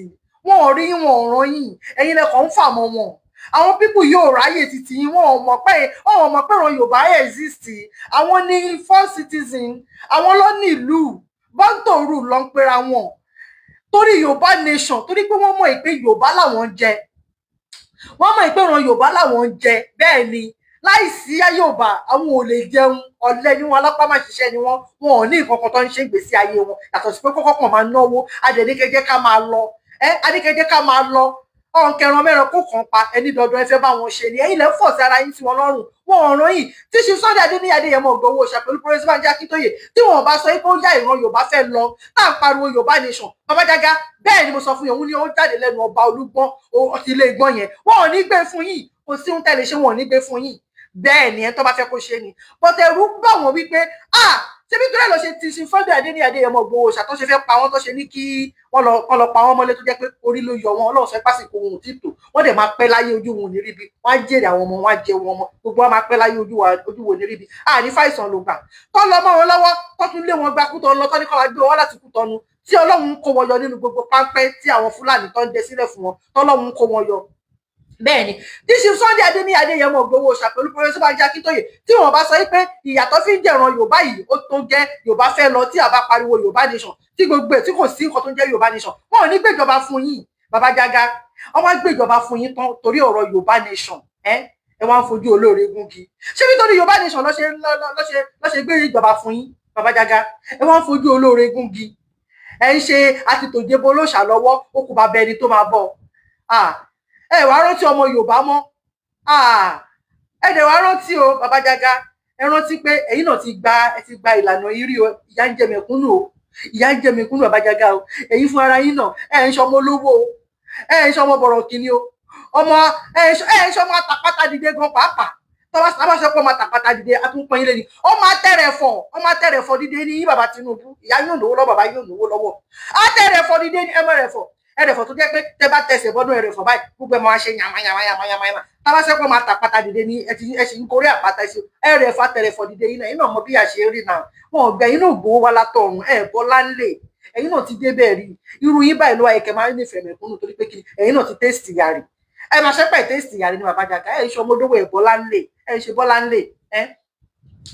Wọn ò rí, wọn ò ràn yín. Ẹ̀yin lẹ́kọ̀ọ́ ń fà mọ́ wọn. Àwọn people yóò ráyè títí yín. Wọn ò mọ̀ pé, wọn ò mọ̀ pé ìran Yorùbá exist. Àwọn ní first citizen, àwọn ló ní ìlú. Bọ́ńtòrú ló ń pera wọn torí Yorùbá nation, torí pé wọ́n mọ̀ pé Yorùbá làwọn ń jẹ. Wọ́n mọ̀ pé ìran Yorùbá làwọn ń jẹ. Bẹ́ẹ̀ ni, láìsí Yorùbá, àwọn ò lè jẹun. Ọ̀lẹ ni wọn, alápá má ṣiṣẹ́ ni wọn. Wọn ò ní nǹkan kan tó ń ṣe ìgbésí ayé wọn yàtọ̀ sí pé kọ́kọ́ kàn máa náwó. Adẹ̀níkẹ́jẹ́ ká máa lọ ẹ, adékẹ́jẹ́ ká máa lọ. Ọ̀nkẹran mẹ́ran kó kàn pa ẹni dandan, ẹ fẹ́ bá wọn ṣe ni. Ẹ̀yin lẹ́ ń fọ̀ sí ara yín sí wọn lọ́rùn. Wọn ò rán yìí tí ṣe Sunday Adéníyì Adéyẹmọ Ìgbòho ṣe pẹ̀lú Professor Banji Akíntóyè. Tí wọn bá sọ pé ó yá, ìran Yorùbá fẹ́ lọ, tá à ń pariwo Yorùbá nation, Bàbá Jágá, bẹ́ẹ̀ ni mo sọ fún yín, òun ni ó jáde lẹ́nu ọba Olúgbọ́n ti ilé Ìgbọ́n yẹn. Wọn ò ní gbé fún yín. Kò sí ohun tẹ́lẹ̀ ṣe, wọn ò ní gbé fún yín. Bẹ́ẹ̀ ni, ẹ tó bá fẹ́ kó ṣe ni. But ẹ̀rù bà wọ́n wípé, ah, ṣé bí torí ẹ̀ lọ ṣe ti ṣe Sunday Adéníyì Adéyẹmọ Ìgbòho ṣàtúnṣe fẹ́ pa wọ́n, tó ṣe ní kí wọ́n lọ kọ́ lọ pa wọ́n mọ́lé, tó jẹ́ pé orí ló yọ wọn. Ọlọ́run sọ pásìkò ohun tí tò wọ́n dẹ̀ máa pẹ́ láyé, ojú wọn ò ní ríbi. Wọ́n á jèrè àwọn ọmọ wọn, á jẹ wọn ọmọ, gbogbo wọn máa pẹ́ láyé, ojú wo ní ríbi. Àní fàìsàn ló gbà tó lọ mọ́ wọn lọ́wọ́, tó tún lé wọn gba Kútọ́ lọ, tó ní kọ́ wá gbé wọn láti Kútọ́nu, tí Ọlọ́run ń kó wọn yọ nínú gbogbo páńpẹ́ tí àwọn Fúlàní tó ń dẹ sílẹ̀ fún wọn, tọ́lọ́run ń kó wọn yọ. Bẹ́ẹ̀ ni, tí ṣe Sunday Adéníyì Adéyẹmọ Ìgbòho ṣà pẹ̀lú Professor Banji Akíntóyè, tí wọ́n bá sọ pé ìyàtọ̀ fi ń jẹ̀ràn Yorùbá yìí ó tó gẹ́, Yorùbá fẹ́ lọ, tí a bá pariwo Yorùbá nation, tí gbogbo ẹ̀ tí kò sí nǹkan tó ń jẹ́ Yorùbá nation, wọn ò ní gbèjọba fún yín. Bàbá Jágá, wọ́n wá gbèjọba fún yín tán torí ọ̀rọ̀ Yorùbá nation. Ẹ wá ń fojú olóore gúngi. Ṣé nítorí Yorùbá nation lọ́ṣe gbé ìjọba fún yín? Bàbá Jágá, ẹ wá ń fojú olóore gúngi. Ẹ ń ṣe àtìtòjébó lóṣà lọ́wọ́, ó kù bàbá ẹni tó máa bọ̀. Ẹ wá rántí ọmọ Yorùbá mọ́. Ẹ dẹ̀ wá rántí o, Bàbá Jágá. Ẹ rántí pé ẹ̀yin náà ti gba, ẹ ti gba ìlànà ìrí o. Ìyà ń jẹ mẹ̀kúnnù o, ìyà ń jẹ mẹ̀kúnnù. Bàbá Jágá o, ẹ̀yin fún ara yín náà, ẹ ń ṣọmọ olówó o, ẹ ń ṣọmọ bọ̀rọ̀kìnní o, ọmọ ẹ ń ṣọmọ àtàpátá dìde gan pàápàá. Tọ́wọ́ sábà sọ pé ọmọ àtàpátá dìde, atúnpọ̀ yín lẹ́ni ọmọ atẹ́rẹ̀fọ̀, ọmọ atẹ́rẹ̀fọ̀ dìde ní bàbá Tinubu. Ìyá yóò lówó lọ́wọ́, bàbá yóò lówó lọ́wọ́. Atẹ́rẹ̀fọ̀ dìde ní ẹmọ rẹ̀fọ̀ ẹrẹ̀fọ̀ tó jẹ́ pé tẹ bá tẹsẹ̀ bọ́dún ẹrẹ̀fọ̀ báyìí, gbogbo ẹ̀ máa ṣe yàmá yàmá yàmá yàmá yàmá. Tábà sẹ́pọ̀ máa tàpátá dìde ní ẹ ti ẹ sì ń gorí àpáta ẹsẹ̀ ẹrẹ̀fọ̀ atẹrẹ̀fọ̀ dìde yín náà. Ẹ̀yin náà mọ bí a ṣe rí náà. Wọn ò gbẹ ẹ̀yin náà gbowó wá látọ̀run ẹ̀ bọ́lá ńlẹ̀. Ẹ̀yin náà ti dé bẹ́ẹ̀ rí. Irú yín báyìí ló wáyé kẹ́ máa ń nífẹ̀ẹ́ mẹ̀kúnnù, torí pé kí ẹ̀yin náà ti taste yàrá. Ẹ máa ṣẹ́pẹ̀ taste yàrá ní Bàbá Jàgá. Ẹ̀ ń ṣe ọmọdówó, ẹ̀ bọ́lá ńlẹ̀, ẹ̀ ń ṣe bọ́lá ńlẹ̀.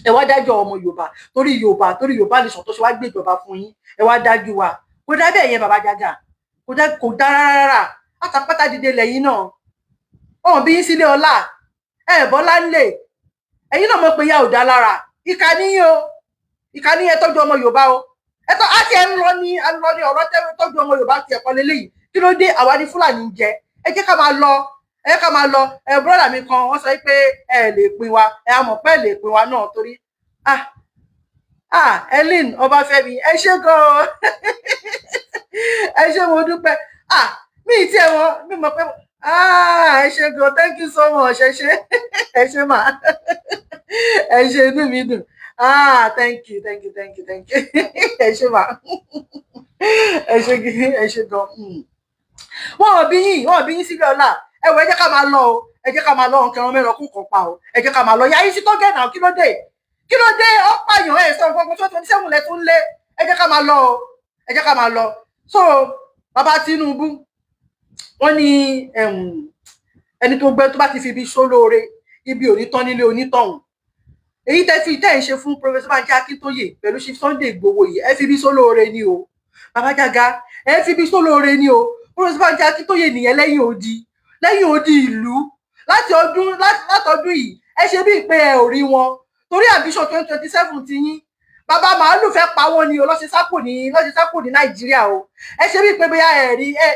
Ẹ wá dájọ́ ọmọ Yorùbá torí Yorùbá, torí Yorùbá nation tó ṣe wá gbé ìjọba fún yín. Ẹ wá dájú wa. Kò dá bẹ́ẹ̀ yẹn, Bàbá Jàgá. Kò dá, kò dá rárá. Pátápátá dìde lẹ́yìn náà. Ọ̀hún bí yín sílé ọlá, ẹ bọ́lá ńlẹ̀. Ẹ̀yin náà mọ̀ pé ìyá ò dá lára. Ìkà níyìn o, ìkà níyìn. Ẹ tọ́jú ọmọ Yorùbá o. Ẹ tọ́ á ti ẹ ń lọ ní ẹ ń lọ ní ọ̀rọ̀ tọ́jú ọmọ Yorùbá ti ẹ̀kọ́ lélẹ́yìí. Kí ló dé? Àwa ní Fúlàní ń jẹ. Ẹ jẹ́ ká máa lọ, ẹ jẹ́ ká máa lọ. Ẹ brother mi kan, wọ́n sọ pé ẹ lè pín wa. Ẹ á mọ̀ pé ẹ lè pín wa náà torí, ah ah, Ellen Ọbáfẹ́mi, ẹ ṣé gan-an, ẹ ṣé, mo dúpẹ́. Ah, mi ì tiẹ̀ wọ́n mi mọ̀ pé, ah, ẹ ṣé gan, thank you so much. Ẹ ṣé, ẹ ṣé mà, ẹ ṣé, inú mi dùn. Ah, thank you, thank you, thank you, thank you. Ẹ ṣé mà, ẹ ṣé, ẹ ṣé gan. Wọn ò bí yín, wọn ò bí yín sílẹ̀ ọ̀la. Ẹ wọ, ẹ jẹ́ ká máa lọ o, ẹ jẹ́ ká máa lọ. Ọ̀nkẹran mẹ́rin ọkùn kan pa o. Ẹ jẹ́ ká máa lọ. Yàrá sí tó gẹ̀ náà. Kí ló dé? Kí ló dé? Ó pààyàn, ẹ̀ sọ nǹkan kan. 27 lẹ tún lé. Ẹ jẹ́ ká máa lọ o, ẹ jẹ́ ká máa lọ. So bàbá Tinubu, wọ́n ní ẹni tó gbẹ tó bá ti fi ibi sólóore, ibi ò ní tán nílé onítọ̀hún. Èyí tẹ́ fi tẹ́ ń ṣe fún Professor Banji Akíntóyè pẹ̀lú Chief Sunday Igboho yìí, ẹ fi ibi sólóore ni o. Bàbá Jàgá, ẹ fi ibi sólóore ni o. Professor Banji Akíntóyè nìyẹn lẹ́yìn odi, lẹ́yìn odi ìlú láti ọdún látọdún yìí. Ẹ ṣe bíi pé ẹ ò rí wọn torí ambition 2027 ti yín. Bàbá màálù fẹ́ pa wọ́n ni o, lọ́sẹ̀ sápò ní, lọ́sẹ̀ sápò ní Nàìjíríà o. Ẹ ṣe bíi pé bóyá ẹ rí ẹ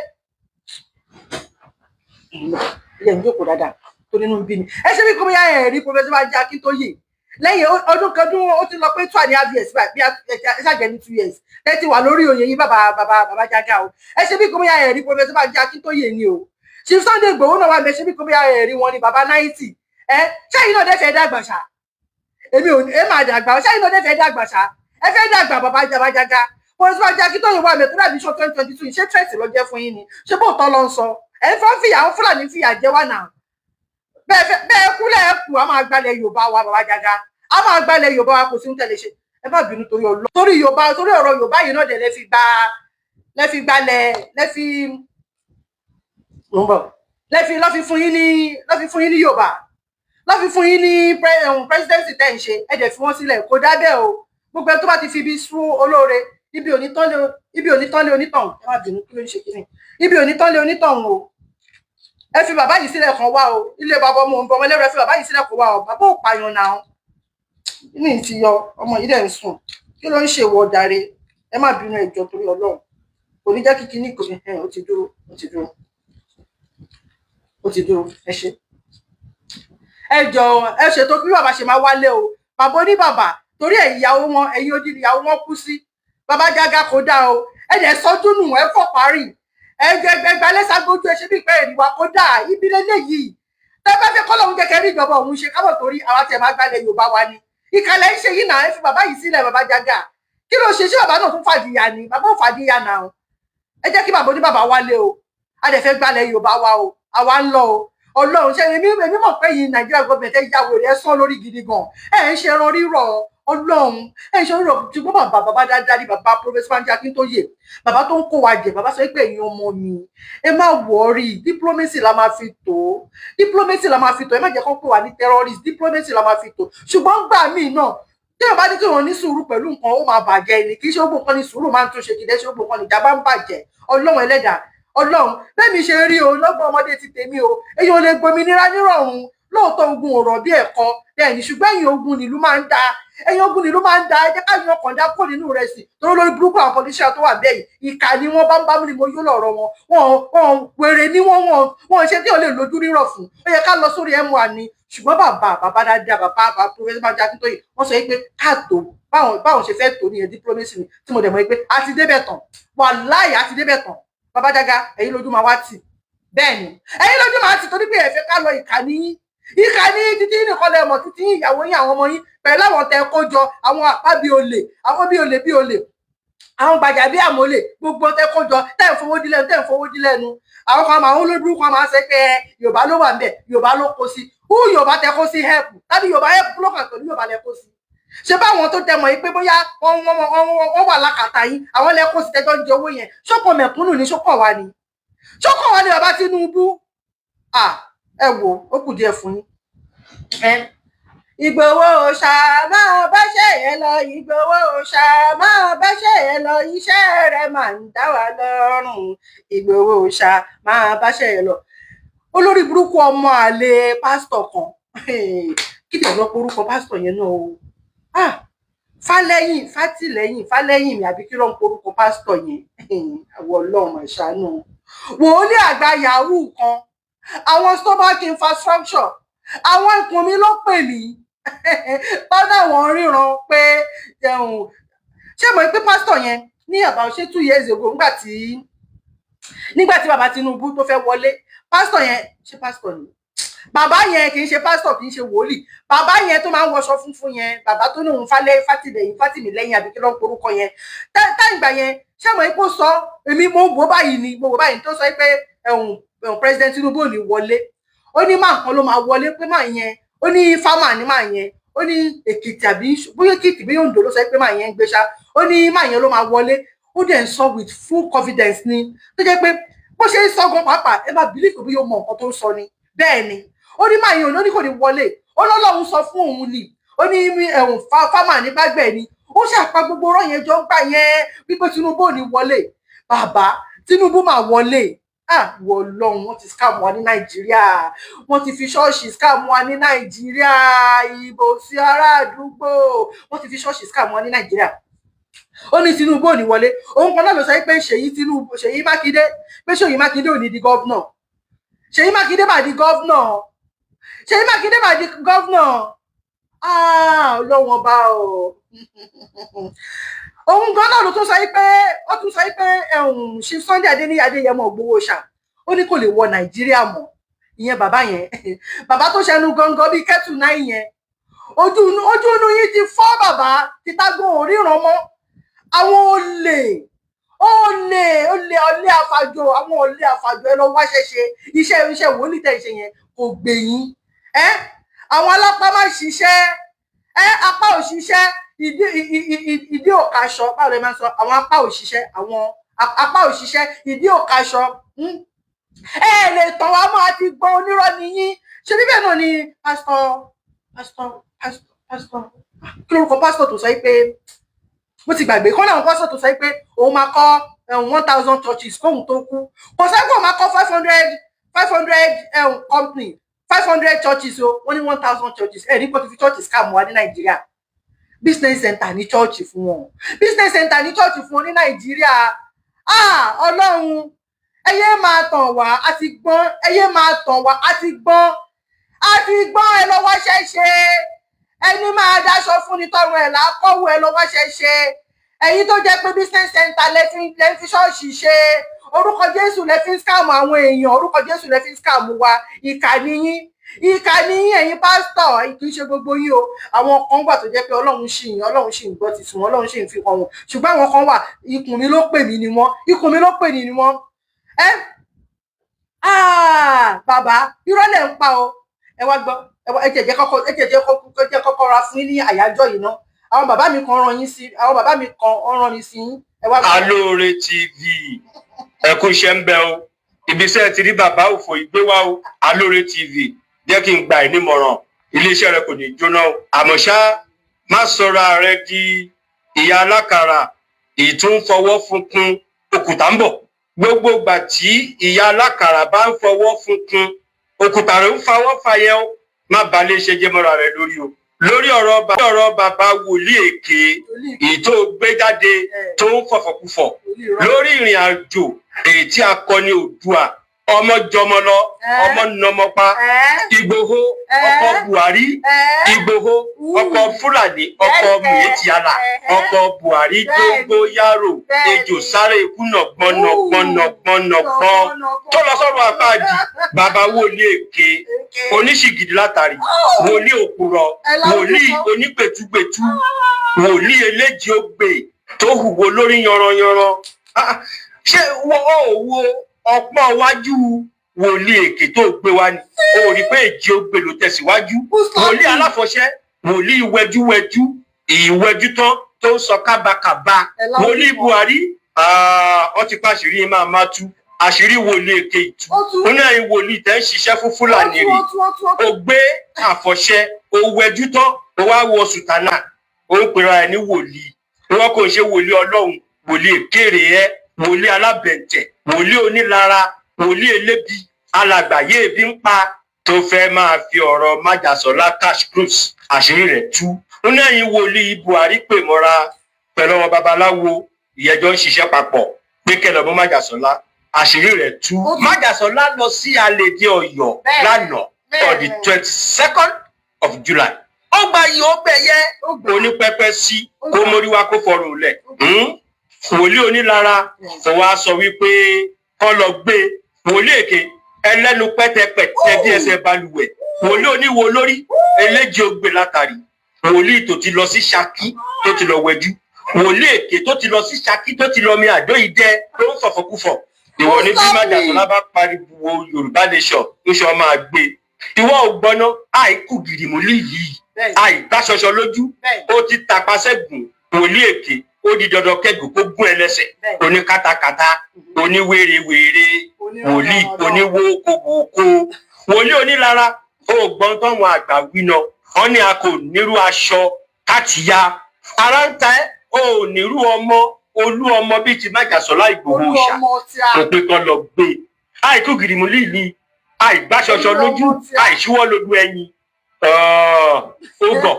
ilé ìjókòó dáadáa tó nínú bí mi. Ẹ ṣe bíi pé bóyá ẹ rí Professor Banji Akíntóyè lẹ́yìn ọdún kan dún, ó ti lọ pé 2.5 years báyìí, bí ẹ ṣàjẹ́ ní 2 years ẹ ti wà lórí oyè yín. Bàbá, bàbá, bàbá Jàgá o, ẹ ṣe bíi pé bóyá ẹ rí Professor Banji Akíntóyè ni o. Chief Sunday Igboho náà wà mẹ. Ṣe bíi pé bóyá ẹ rí wọn ni. Bàbá 90 ẹ, ṣẹ́yìn náà dẹ́ fẹ́ dàgbà ṣá? Èmi ò ní ẹ máa dàgbà. Ṣẹ́yìn náà dẹ́ fẹ́ dàgbà ṣá? Ẹ fẹ́ dàgbà, bàbá Jàgá. Professor Banji Akíntóyè wà mẹ tó dàbí sọ 2022. Ṣé threat ló jẹ́ fún yín ni? Ṣé bóòtọ́ ló ń sọ? Ẹ fọ́n fìyà, àwọn Fúlàní fìyà jẹ wá náà. Bẹ́ẹ̀ bẹ́ẹ̀ kúlẹ̀ ẹ kù, a máa gbalẹ̀ Yorùbá wa. Bàbá Jàgá, a máa gbalẹ̀ Yorùbá wa. Kò sí ń tẹ̀lé ṣe. Ẹ má bínú torí Ọlọ́, torí Yorùbá, torí ọ̀rọ̀ Yorùbá yìí náà dẹ̀ lẹ́ fi gba, lẹ́ fi gbalẹ̀, lẹ́ fi ń bọ̀. Lẹ́fi lọ́ fi fún yín ní, lọ́ fi fún yín ní Yorùbá, lọ́ fi fún yín ní presidency tẹ́ ń ṣe. Ẹ dẹ̀ fi wọ́n sílẹ̀, kò dá bẹ́ẹ̀ o. Gbogbo ẹ tó bá ti fi ibi sú olóore, ibi ò ní tán lé, ibi ò ní tán lé onítọ̀hún. Ẹ má bínú, kí ló ń ṣe kíni? Ibi ò ní tán lé onítọ̀hún o. Ẹ fi bàbá yìí sílẹ̀ kan wá o. Ilé bàbá ọmọ òun bọ ọmọ ẹlẹ́rọ, ẹ fi bàbá yìí sílẹ̀ kan wá o. Bàbá ò pààyàn náà ní ti yọ ọmọ yìí dẹ̀ ń sùn. Kí ló ń ṣe ìwọ jàre? Ẹ má bínú, ẹ jọ̀ọ́, torí Ọlọ́run. Kò ní jẹ́ kí kinní kò ní ẹ̀. Ó ti dúró, ó ti dúró, ó ti dúró. Ẹ ṣe, ẹ jọ̀ọ́, ẹ ṣètò bí bàbá ṣe máa wálé o. Bàbá oníbàbà, torí ẹ ìyàwó wọn, ẹ̀yin odi ìyàwó wọn kú sí. Bàbá Jágá, kò dáa o. Ẹ dẹ̀ sọjú nù, ẹ fọ̀ parí, ẹ gbẹgbẹ lẹ́sàgbójú, ẹ ṣe bí pé èrìwà kò dáa. Ibi lélẹ́yìí tẹ bá fẹ́ kọ́lọ́hún jẹ́ kẹ́rí ìjọba òun ṣe kábọ̀, torí àwa tẹ̀ máa gbalẹ̀ Yorùbá wa ni. Ìkàlẹ̀ ń ṣe yìí náà. Ẹ fi bàbá yìí sílẹ̀. Bàbá Jágá, kí ló ṣe? Ṣé bàbá náà tún fàdíyà ni? Bàbá ò fàdíyà náà. Ẹ jẹ́ kí bàbá oníbàbà wálé o. A dẹ̀ fẹ́ gbalẹ̀ Yorùbá wa o. Àwa ń lọ o. Ọlọ́run ṣe èmi mọ̀ pé yìí Nàìjíríà government, ẹ ya wèrè, ẹ sán lórí gidi gan. Ẹ ń ṣe ẹran rírọ̀, Ọlọ́run, ẹ ń ṣe rírọ̀. Ṣùgbọ́n bàbá, bàbá dáadáa ni bàbá Professor Banji Akíntóyè, bàbá tó ń kó wa jẹ. Bàbá sọ pé ẹ̀yin ọmọ mi, ẹ má worry, diplomacy la máa fi tó, diplomacy la máa fi tó. Ẹ má jẹ́ kó pè wá ní terrorist, diplomacy la máa fi tó. Ṣùgbọ́n gbà míì náà, téèyàn bá ní kí wọn ní sùúrù pẹ̀lú nǹkan, ó máa bàjẹ́ ni. Kì í ṣe gbogbo nǹkan ní sùúrù máa ń tún ṣe, kì í dẹ́ ṣe gbogbo nǹkan níjà bá ń bàjẹ́. Ọlọ́run ẹlẹ́dàá, Ọlọ́run bẹ́ẹ̀ mi ṣe rí o. Lọ́gbọ́n ọmọdé ti tèmi o, èyí ò lè gbòmìnira nírọ̀rùn. Lóòótọ́, ogun ò rọ̀ bí ẹ̀kọ́ bẹ́ẹ̀ ni, ṣùgbọ́n ẹ̀yìn ogun nílùú máa ń da, ẹ̀yìn ogun nílùú máa ń da. Ẹ jẹ́ ká yan ọkàn dá kó nínú rẹ̀ sí, torí lórí burúkú àwọn politician tó wà bẹ́ẹ̀ yìí, ìkà ni wọ́n. Bá ń bámú ni mo yó lọ̀rọ̀ wọn. Wọn wèrè ni wọ́n, wọn ṣe tí ò lè lójú rírọ̀ fún. Ó yẹ ká lọ sórí M1 ni. Ṣùgbọ́n bàbá, bàbá dáadáa, bàbá, bàbá Professor Banji Akíntóyè, wọ́n sọ pé káàtó báwọn ṣe fẹ́ tó nìyẹn, diplomacy ni. Tí mo dẹ̀ mọ̀ pé a ti débẹ̀ tán, wàláì, a ti débẹ̀ tán. Bàbá Jágá, ẹ̀yin lójú máa wá tì. Bẹ́ẹ̀ ni, ẹ̀yin lójú máa tì, torí pé ẹ fẹ́ ká lọ. Ìkà ní yín, ìkà ní títí nìkan lẹ mọ̀, títí ìyàwó yín, àwọn ọmọ yín, pẹ̀lú àwọn tẹ kó jọ, àwọn àpá bíi olè, àwọn bíi olè bíi olè, àwọn gbàjà bíi àmọlè, gbogbo tẹ kó jọ, tẹ ń fowó dílẹ́nu, tẹ ń fowó dílẹ́nu. Àwọn kan, àwọn olódùn kan máa ń ṣe pé Yorùbá ló wà ń bẹ̀, Yorùbá ló kó sí who? Yorùbá tẹ kó sí help tàbí Yorùbá help ló kàn pẹ̀lú Yorùbá lẹ kó sí. Ṣé báwọn tó tẹ mọ̀ yìí pé bóyá wọ́n wà lákàtà yín, àwọn lẹ kó sí tẹjọ́ ń jẹ owó yẹn? Ṣọ́kàn mẹ̀kúnnù ní, ṣọ́kàn wa ni, ṣọ́kàn wa ni bàbá Tinubu. Ẹ wò ó, kù díẹ̀ fún yín. Ìgbòho ṣá máa báṣẹ́ yẹn lọ, Ìgbòho ṣá máa báṣẹ́ yẹn lọ, iṣẹ́ rẹ̀ máa ń dá wa lọ́rùn. Ìgbòho ṣá máa báṣẹ́ yẹn lọ. Olórí burúkú ọmọ àlè pásítọ̀ kan, kí ni ọ̀nà orúkọ pásítọ̀ yẹn náà o? Ah, Fálẹ́yìn, Fátìlẹ́yìn, Fálẹ́yìn mi, àbí kí ló ń porúkọ pásítọ̀ yẹn? Àwọn Ọlọ́run mà ṣàánú. Wòólì àgbà yahoo kan, àwọn stomach infrastructure, àwọn ikùn mi ló pè mí bọ́dà, wọn ríran pé ṣé mo pé pásítọ̀ yẹn ní about ṣé 2 years ago, nígbà tí bàbá Tinubu tó fẹ́ wọlé, pásítọ̀ yẹn, ṣé pásítọ̀ ni bàbá yẹn? Kì í ṣe pásítọ̀, kì í ṣe wòlíì. Bàbá yẹn tó máa ń wọṣọ funfun yẹn, bàbá tó ní òun falẹ Fátìlẹ́yìn, Fátìmílẹ́yìn, àbí kí ló ń porúkọ yẹn? Tá ìgbà yẹn, ṣé mo ipò sọ, èmi mo wò báyìí ni, mo wò báyìí tó sọ pé ẹ̀hún President Tinubu ò ní wọlé. Ó ní máa kan ló máa wọlé, pé máa yẹn, ó ní farmer ní máa yẹn, ó ní Èkìtì, àbí bóyá Èkìtì, bóyá Oǹdó ló sọ pé máa yẹn ń gbé ṣá. Ó ní máa yẹn ló máa wọlé. Ó dẹ̀ ń sọ with full confidence ni, tó jẹ́ pé bó ṣe ń sọ gan pàápàá, ẹ máa believe pé bóyá ó mọ nǹkan tó ń sọ ni. Bẹ́ẹ̀ ni, ó ní máa yẹn, ò ní kò ní wọlé. Ó lọ́lọ́run sọ fún òun ni, ó ní ẹ̀hún farmer ní gbàgbẹ́ ni. Ó ṣàpá gbogbo ọ̀rọ̀ yẹn jọ ń gbà yẹn wípé Tinubu ò ní wọlé. Bàbá Tinubu máa wọlé. Ah, wọ Ọlọ́run, wọ́n ti scam wa ní Nàìjíríà, wọ́n ti fi ṣọ́ọ̀ṣì scam wa ní Nàìjíríà. Ìbò sí ará àdúgbò, wọ́n ti fi ṣọ́ọ̀ṣì scam wa ní Nàìjíríà. Ó ní Tinubu ò ní wọlé. Òun kan náà ló sọ pé Ṣèyí Tinubu, Ṣèyí Mákindé, pé Ṣèyí Mákindé ò ní di governor. Ṣèyí Mákindé máa di governor, Ṣèyí Mákindé máa di governor. Ah, Ọlọ́run ọba o. Òun gan náà ló tún sọ pé, ó tún sọ pé Chief Sunday Adéníyì Adéyẹmọ Ìgbòho ṣá, ó ní kò lè wọ Nàìjíríà mọ́. Ìyẹn bàbá yẹn, bàbá tó ṣẹnu gangan bíi kẹ́tù náà yẹn. Ojú inú yín ti fọ́, bàbá títágùn òríran mọ́. Àwọn olè, olè, olè, olè àfàjò, àwọn olè àfàjò, ẹ lọ wáṣẹ́ ṣe. Iṣẹ́ wòlíì tẹ̀ ṣe yẹn kò gbè yín. Ẹ àwọn alápá má ṣiṣẹ́, ẹ apá ò ṣiṣẹ́, ìdí ò kaṣọ. Báwo lè máa sọ? Àwọn apá ò ṣiṣẹ́, àwọn apá ò ṣiṣẹ́, ìdí ò kaṣọ. Ẹ lè tàn wá mọ́, àti gbọ́n, onírọ́ ni yín. Ṣe bíbẹ̀ náà ni pásítọ̀, kí lórúkọ pásítọ̀ tó sọ pé, mo ti gbàgbé kọ́ láwọn pásítọ̀ tó sọ pé òun máa kọ́ 1,000 churches kóhun tó kú. Kò sẹ́ pé òun máa kọ́ 500 company, 500 churches o. Wọ́n ní 1,000 churches. Ẹ̀ ní kó ti fi churches scam wa ní Nàìjíríà. Business center ní church fún wọn, business center ní church fún wọn ní Nàìjíríà. Ah, Ọlọ́run, ẹ yé máa tàn wá, a ti gbọ́n. Ẹ yé máa tàn wá, a ti gbọ́n, a ti gbọ́n. Ẹ lọ wáṣẹ́ ṣe. Ẹni máa dáṣọ fún ni tọrùn ẹ̀ lákọ̀wé. Ẹ lọ wáṣẹ́ ṣe. Ẹ̀yin tó jẹ́ pé business center lẹ fi ṣọ́ọ̀ṣì ṣe, orúkọ Jésù lẹ fi ń scam àwọn èèyàn, orúkọ Jésù lẹ fi ń scam wa. Ìkà ni yín, ìkà ni yín, ẹ̀yin pásítọ̀. Kì í ṣe gbogbo yín o. Àwọn kan wà tó jẹ́ pé Ọlọ́run ṣì ń, Ọlọ́run ṣì ń gbọ́ ti sùn, Ọlọ́run ṣì ń fi hàn wọ́n. Ṣùgbọ́n àwọn kan wà, ikùn mi ló pè mí ni wọ́n, ikùn mi ló pè ní ni wọ́n. Ẹ bàbá, irọ́ lẹ̀ ń pa o. Ẹ wá gbọ́, ẹ jẹ́ kọ́kọ́, ẹ jẹ́ kọ́kọ́ ra fún yín ní àyájọ́ yìí ná. Àwọn bàbá mi kan rán yín sí, àwọn bàbá mi kan rán mi sí yín. Ẹ wá gbọ́. Alóore TV, ẹ kú iṣẹ́ ń bẹ o. Ibiṣẹ́ ti rí bàbá òfò ìgbé wá o. Alóore TV, jẹ́ kí n gba ẹ̀ nímọ̀ràn. Iléeṣẹ́ rẹ kò ní jóná o. Àmọ́ ṣá, má sọra rẹ di ìyá alákàrà èyí tó ń fọwọ́ funkun òkúta ń bọ̀. Gbogbo ìgbà tí ìyá alákàrà bá ń fọwọ́ funkun òkúta rẹ̀, ń fọwọ́ fàyẹ o. Má balẹ̀ ṣe jẹ́ mọ́ra rẹ lórí o. Lórí ọ̀rọ̀ bàbá wòlíì èké èyí tó gbé jáde tó ń fọ̀fọ̀kúfọ̀ lórí ìrìn àjò èyí tí akọni Oòduà, ọmọ jọmọ lọ, ọmọ nọmọ pa, Ìgbòho ọkọ Buhari, Ìgbòho ọkọ Fúlàní, ọkọ Miyetti Allah, ọkọ Buhari, dógbó yàrò, ejò sáré ikú nàgbọ́n nàgbọ́n nàgbọ́n nàgbọ́n tó lọ sọ́run àpáàdì. Bàbá wòlíì èké, oníṣìgìdì látàrí, wòlíì òpùrọ̀, wòlíì onígbètúgbètú, wòlíì eléjì ògbè tó hùwò lórí yanranyanran. Ṣé wọ́n ò wo ọpọ́n wájú wòlíì èké tó gbé wá ni? Ó rí pé èjì ògbè ló tẹ̀síwájú. Wòlíì aláfọ̀ṣẹ́, wòlíì wẹjúwẹjú, ìwẹjú tán tó ń sọ kábàkàbà, wòlíì Buhari, wọ́n ti pa àṣírí máa má tú àṣírí wòlíì èké ìtú. Ó ní ẹ̀yin wòlíì tẹ́ ń ṣiṣẹ́ fún Fúlàní rè. Ó gbé àfọ̀ṣẹ, ó wẹjú tán, ó wá wọ sùtánà, ó ń pera ẹ ní wòlíì. Wọn kò ṣe wòlíì Ọlọ́run, wòlíì èkéré ẹ, wòlíì alábẹ̀ǹtẹ̀, wòlíì onílara, wòlíì elébi, alàgbàyé ebi ń pa, tó fẹ́ máa fi ọ̀rọ̀ májàsọ́lá cash cruise. Àṣírí rẹ̀ tú. Ó ní ẹ̀yin wòlíì Buhari pè mọ́ra pẹ̀lú ọmọ babaláwo ìyẹjọ́ ń ṣiṣẹ́ papọ̀ pé kẹlẹ̀ ọmọ májàsọ́lá. Àṣírí rẹ̀ tú. Májàsọ́lá lọ sí àlèdè Ọ̀yọ́ lánàá, on the 22nd of July. Ó gba yìí, ó gbẹ̀yẹ onípẹpẹ sí kó móríwá kó fọrùn lẹ̀. Wòlíì onílara kò wá sọ wípé kọ́ lọ gbé. Wòlíì èké, ẹlẹ́nu pẹ́tẹpẹ́tẹ bí ẹsẹ̀ balùwẹ̀, wòlíì oníwo lórí eléjì ògbè látàrí, wòlíì tó ti lọ sí Ṣakí tó ti lọ wẹjú, wòlíì èké tó ti lọ sí Ṣakí tó ti lọ mi àdó ìdẹ tó ń fọ̀fọ̀kúfọ̀. Ìwọ ní bí májàsọ́lá bá pariwo Yorùbá nation ń sọ máa gbé ìwọ ò gbọ́ná. Àìkú gìrìmùlì yìí, àìgbáṣọṣọ lójú, ó ti tàpá sẹ́gùn. Wòlíì èké, ó di dandan kẹ́gùn kó gún ẹ lẹ́sẹ̀. Oníkátakátá, oníwèrèwèrè, wòlíì oníwókòwòkò, wòlíì onílara, ó gbọ́n tọ́wọn àgbà wí náà. Wọ́n ní a kò nírú aṣọ káàtìyà ara ń ta ẹ́, ó nírú ọmọ olú ọmọ bíi ti májàsọ́lá Ìgbòho ṣá kò pé kán lọ gbé. Àìkú gìrìmù líìlì, àìgbáṣọṣọ lójú, àìṣíwọ́ lójú ẹyin, ó gọ̀.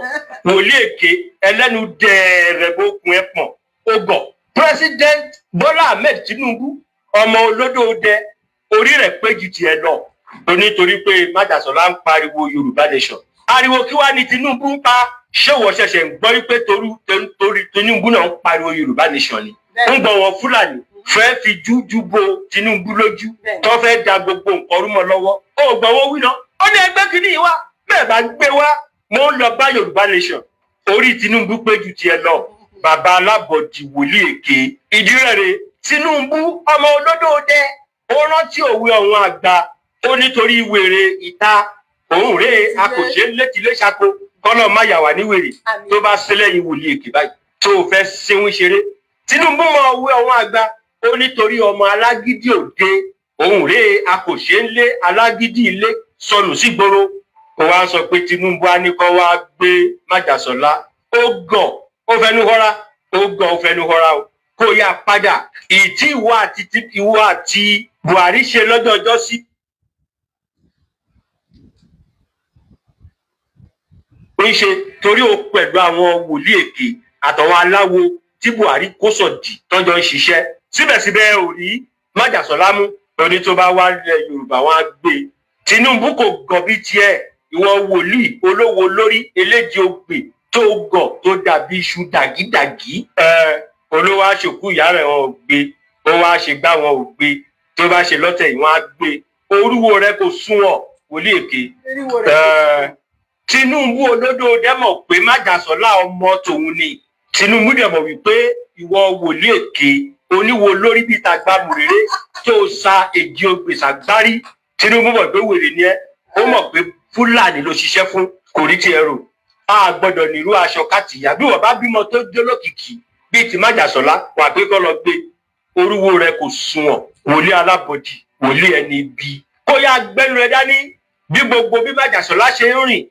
Wòlíì èké, ẹlẹ́nu dẹ̀ẹ̀rẹ̀ bókun ẹ̀pọ̀n, ó gọ̀. President Bọ́lá Ahmed Tinubu, ọmọ olódò dẹ, orí rẹ̀ pé ju tiẹ̀ lọ. Onítorí pé májàsọ́lá ń pariwo Yorùbá nation, ariwo kí wàá ní Tinubu ń pa? Ṣé wọ́n ṣẹ̀ṣẹ̀ ń gbọ́ wípé torí Tinubu náà ń pariwo Yorùbá nation ni? Ń gbọ́ wọn Fúlàní fẹ́ fi jújú bo Tinubu lójú, tó fẹ́ da gbogbo nǹkan rú mọ́ lọ́wọ́. Ó gbọ́ wọn wí náà, ó ní ẹgbẹ́ kìíní yìí wá bẹ́ẹ̀ bá gbé wá, mo ń lọ bá Yorùbá nation. Orí Tinubu pé ju tiẹ̀ lọ, bàbá alábọ̀dì, wòlíì èké. Ìdí rẹ̀ rè. Tinubu, ọmọ olódò dẹ, ó rántí òwe ọ̀hún àgbà ó nítorí wèrè ìta òun rèé, a kò ṣe é létí léṣako, kọ́lọ́ má yà wá ní wèrè tó bá sílẹ̀ yìí. Wòlíì èké báyìí tó o fẹ́ sínwín ṣeré. Tinubu mọ òwe ọ̀hún àgbà ó nítorí ọmọ alágídí òde. Òun rèé, a kò ṣe ń lé alágídí ilé sọnù sígboro. Ó wá sọ pé Tinubu á ní kó wá gbé Májàsọlá. Ó gàn, ó fẹnu họra. Ó gàn, ó fẹnu họra o. Kó yá padà ìtí ìwọ àti Buhari ṣe lọ́jọ́ ọjọ́ sí. Ń ṣe torí o pẹ̀lú àwọn wòlíì èké àtàwọn aláwo tí Buhari kó sọ̀dì tọ́jọ́ ń ṣiṣẹ́, síbẹ̀síbẹ̀ ò rí Májàsọ́lá mú. Oní tó bá wá ilẹ̀ Yorùbá, wọn á gbé e. Tinubu kò gọ̀ bí tiẹ̀, ìwọ wòlíì olówó lórí eléjì ogbè tó gọ̀ tó dàbí iṣu dàgídàgí. Ẹ olówó aṣòkú ìyá rẹ̀, wọn ò gbé. Ó wá ṣe gbá, wọn ò gbé. Tó bá ṣe lọ́tẹ̀ yìí, wọ́n á gbé. Orúwo rẹ̀ kò sunwọ̀n, wòlíì èké. Eriwo rẹ̀ kò Ẹ, Tinubu olódò dẹ́mọ̀ pé Májàsọ́lá ọmọ tòun ni. Tinubu dẹ̀mọ̀ wípé ìwọ wòlíì èké oníwo lórí bíi tàgbà mùrèrè tó sa èjì ogbè sàgbárí, Tinubu mọ̀ pé wèrè ni ẹ́. Ó mọ̀ pé Fúlàní ló ṣiṣẹ́ fún, kò rí tiẹ̀ rò. A gbọ́dọ̀ nírú aṣọ kàtìyà bí wọ́n bá bímọ tó jólókìkí bíi ti Májàsọ́lá wà pé kọ́ lọ gbé. Orúwo rẹ kò sunwọ̀n, wòlíì alábọ̀dì, wòlíì ẹni ibi. Kó yá gbẹ́nu rẹ dání. Bí gbogbo bí Májàsọ́lá ṣe ń rìn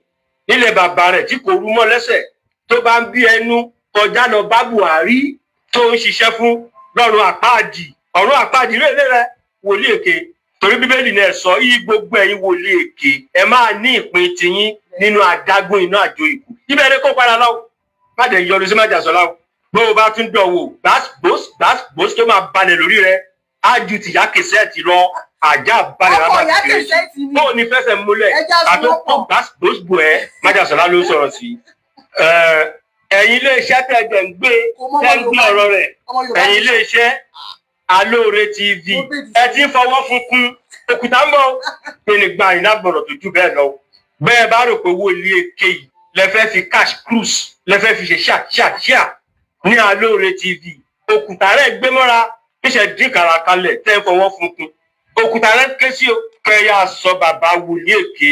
nílẹ̀ bàbá rẹ̀ tí kò rú mọ́ lẹ́sẹ̀, tó bá ń bí ẹnu kọjá lọ bá Buhari tó ń ṣiṣẹ́ fún lọ́run àpáàdì, ọ̀run àpáàdì rèé rẹ, wòlíì èké. Torí Bíbélì náà sọ yí, gbogbo ẹ̀yin wòlíì èké, ẹ máa ní ìpín tiyín nínú adágún iná àjò ìkù. Ibẹ̀ ni kó padà lọ. Má jẹ́ yọnu sí Májàsọ́lá o. Bó o bá tún dọ̀wọ́, gbàsgbòs gbàsgbòs tó máa balẹ̀ lórí rẹ á ju tìyá kẹsẹ́ẹ̀tì lọ. Àjà balẹ̀. Ọkọ̀ ìyá lábàá kiri kẹsẹ̀ ti ní. bó o ní fẹsẹ̀ múlẹ̀ Ẹja àti sowọ́pọ̀. gbàsgbòsgbò ẹ. Májàsọ́lá ló sọ̀rọ̀ sí. Ẹ̀yin iléeṣẹ́ tẹ̀ jẹ̀ ń gbé Kò mọ́ tẹ́ ń ọmọ gbé Yorùbá ọ̀rọ̀ rẹ̀, ọmọ Yorùbá ẹ̀yin iléeṣẹ́ Alóore TV, ẹ ti ń fọwọ́ fún òkúta ń bọ̀. Kí ni gba àyìnlá gbọ̀rọ̀ tó jù bẹ́ẹ̀ lọ? Bẹ́ẹ̀ bá rò pé owó ilé eke yìí lẹ fẹ́ fi cash cruise, lẹ fẹ́ fi ṣe ṣá ṣá ṣá ní Alóore TV, òkúta rẹ̀ gbé mọ́ra níṣẹ́ dín kàrà kalẹ̀ tẹ́ ń fọwọ́ fún kún òkúta rẹ̀ ké sí o. Kẹyà sọ bàbá wòlíì èké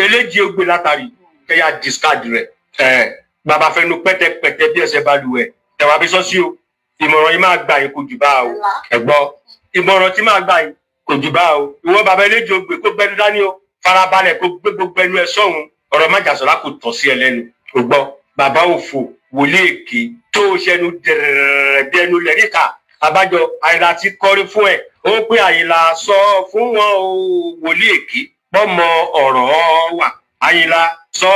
eléjì ogbè látàrí, kẹyà discard rẹ̀. Ẹ bàbá fẹnu pẹ́tẹpẹ́tẹ bí ẹsẹ̀ balùwẹ̀ ẹwà bí sọ́sí o. Ìmọ̀ràn yìí máa gbà yín kò jù bá o. Ẹ gbọ́ ìmọ̀ràn tí máa gbà yín kò jù bá o. Ìwọ bàbá eléjì ogbè, kó gbẹnu dání o. Farabalẹ̀ kó gbé gbogbo ẹnu ẹ sọ́hun. Ọ̀rọ̀ Májàsọ́lá kò tọ́ sí ẹ lẹ́nu. O gbọ́ bàbá òfò, wòlíì èké tó o ṣẹnu dẹ̀rẹ̀rẹ̀ bí ẹnu lẹ́ríkà abájọ. Àyìnlá ti kọrin fún ẹ, ó pé Àyìnlá sọ fún wọn o, wòlíì èké pọ́mọ ọ̀rọ̀ wà. Àyìnlá sọ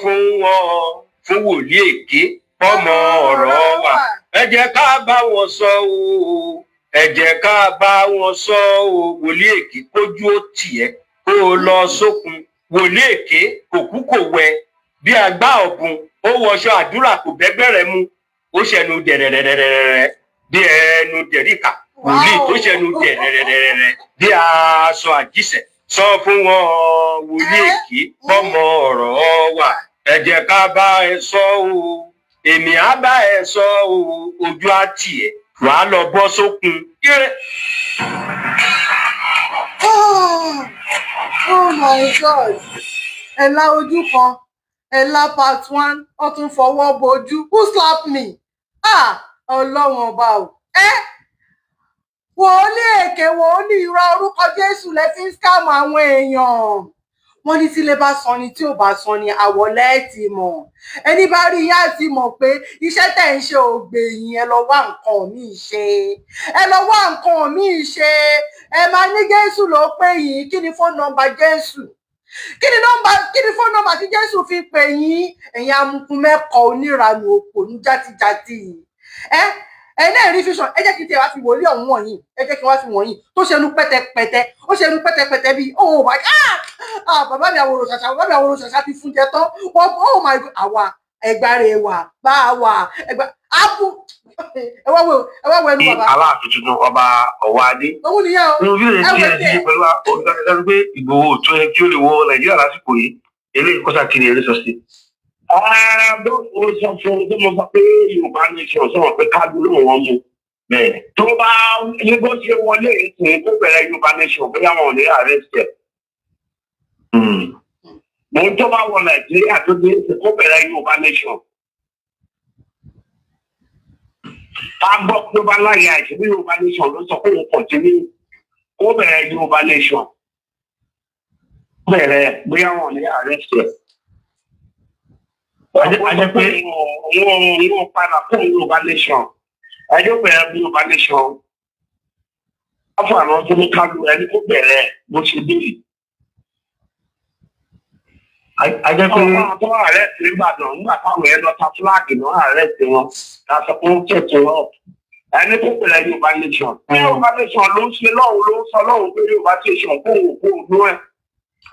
fún wọn, fún wòlíì èké pọ́mọ ọ̀rọ̀ wà. Ẹ jẹ́ ká bá wọn sọ o, ẹ jẹ́ ká bá wọn sọ o. Wòlíì èké, kójú ó tì ẹ́ kó o lọ sókun. Wòlíì èké kò kú kò wẹ bí àgbá ọ̀bùn. Ó wọṣọ àdúrà, kò bẹ́gbẹ́rẹ́ mu. Ó ṣẹnu dẹ̀rẹ̀rẹ̀rẹ̀rẹ̀ bí ẹnu dẹ̀ríkà. Wòlíì tó ṣẹnu dẹ̀rẹ̀rẹ̀rẹ̀ bí aṣọ àjíṣẹ́, sọ fún wọn, wòlíì èké pọ́mọ ọ̀rọ̀ wà. Ẹ jẹ́ ká bá ẹ sọ o, èmi á bá ẹ sọ o. Ojú á tì ẹ́, wàá lọ bọ́ sókun. Ire. Oh, oh my God! Ẹ̀la ojú kan, ẹ̀la part one, wọ́n tún fọwọ́ bojú. Who slap me? Ah, Ọlọ́run ọba o. Ẹ́ wòlíì èké, wòlíì irọ́, orúkọ Jésù lẹ fi ń scam àwọn èèyàn. Wọ́n ní tílé bá san ni, tí ò bá san ni, àwọ̀lẹ́ ti mọ̀. Ẹni bá rí yín á ti mọ̀ pé iṣẹ́ tẹ̀ ń ṣe ògbè yín. Ẹ lọ wá nǹkan míì ṣe, ẹ lọ wá nǹkan míì ṣe. Ẹ máa ní Jésù ló pè yín. Kí ni phone number Jésù? Kí ni nọ́mbà, kí ni phone number tí Jésù fi pè yín? Ẹ̀yin amukun mẹ́kọ̀ọ́, oníranù, òpònú játijàti yìí. Ẹ náà rí fíṣàn. Ẹ jẹ́ kí n tiẹ̀ wá fi wòlíì ọ̀hún wọ̀nyí, ẹ jẹ́ kí n wá fi wọ̀nyí tó ṣẹnu pẹ́tẹpẹ́tẹ. Ó ṣẹnu pẹ́tẹpẹ́tẹ bíi, oh my God, ah, bàbá mi àwòrò ṣàṣà, bàbá mi àwòrò ṣàṣà ti fún jẹ tán wọ́n. Oh my God, àwa ẹgbàre wà bá a wà ẹgbà ábù. Ẹ wá wo, ẹ wá wo ẹnu ní bàbá. Aláàfin tuntun, Ọba Ọwọ́adé. Òun nìyẹn o. Nínú fídíò ẹ tí wò ẹ tiẹ̀. ṣe pẹ̀lú ọ̀gájú pé Ìgbòho tó yẹ kí ó lè wọ Nàìjíríà lásìkò yìí, eléyìí kọ́sà kiri eré sọ sí. Ó sọ fún un tó mo sọ pé Yorùbá nation sọ̀rọ̀ pé ká ló wọn mú. Bẹ́ẹ̀ tó bá ní bó ṣe wọlé ìsìn kó bẹ̀rẹ̀ Yorùbá nation, bóyá wọn ò ní arrest ẹ̀. Mo tó bá wọ Nàìjíríà tó dé ìsìn kó bẹ̀rẹ̀ Yorùbá nation. Ká gbọ́ pé ó bá láyé àìsí bí Yorùbá nation ló sọ pé òun continue. Kó bẹ̀rẹ̀ Yorùbá nation, bẹ̀rẹ̀ bóyá wọn ní arrest ẹ̀. A jẹ́ pé wọn padà fún Yorùbá nation, ẹjọ́ bẹ̀rẹ̀ Yorùbá nation. Wọ́n fún àwọn tó ní kálu ẹni kó bẹ̀rẹ̀ bó ṣe dé yìí. A jẹ́ pé Àwọn tó arrest nígbàdàn nígbà táwọn yẹn lọ ta fúláàgì náà arrest wọn, ká sọ pé ó tẹ̀sán wọn. Ẹni tó bẹ̀rẹ̀ Yorùbá nation. Yorùbá nation ló ń ṣe lọ́hùn, ló ń sọ lọ́hùn pé Yorùbá nation kó wò kó nú ẹ̀.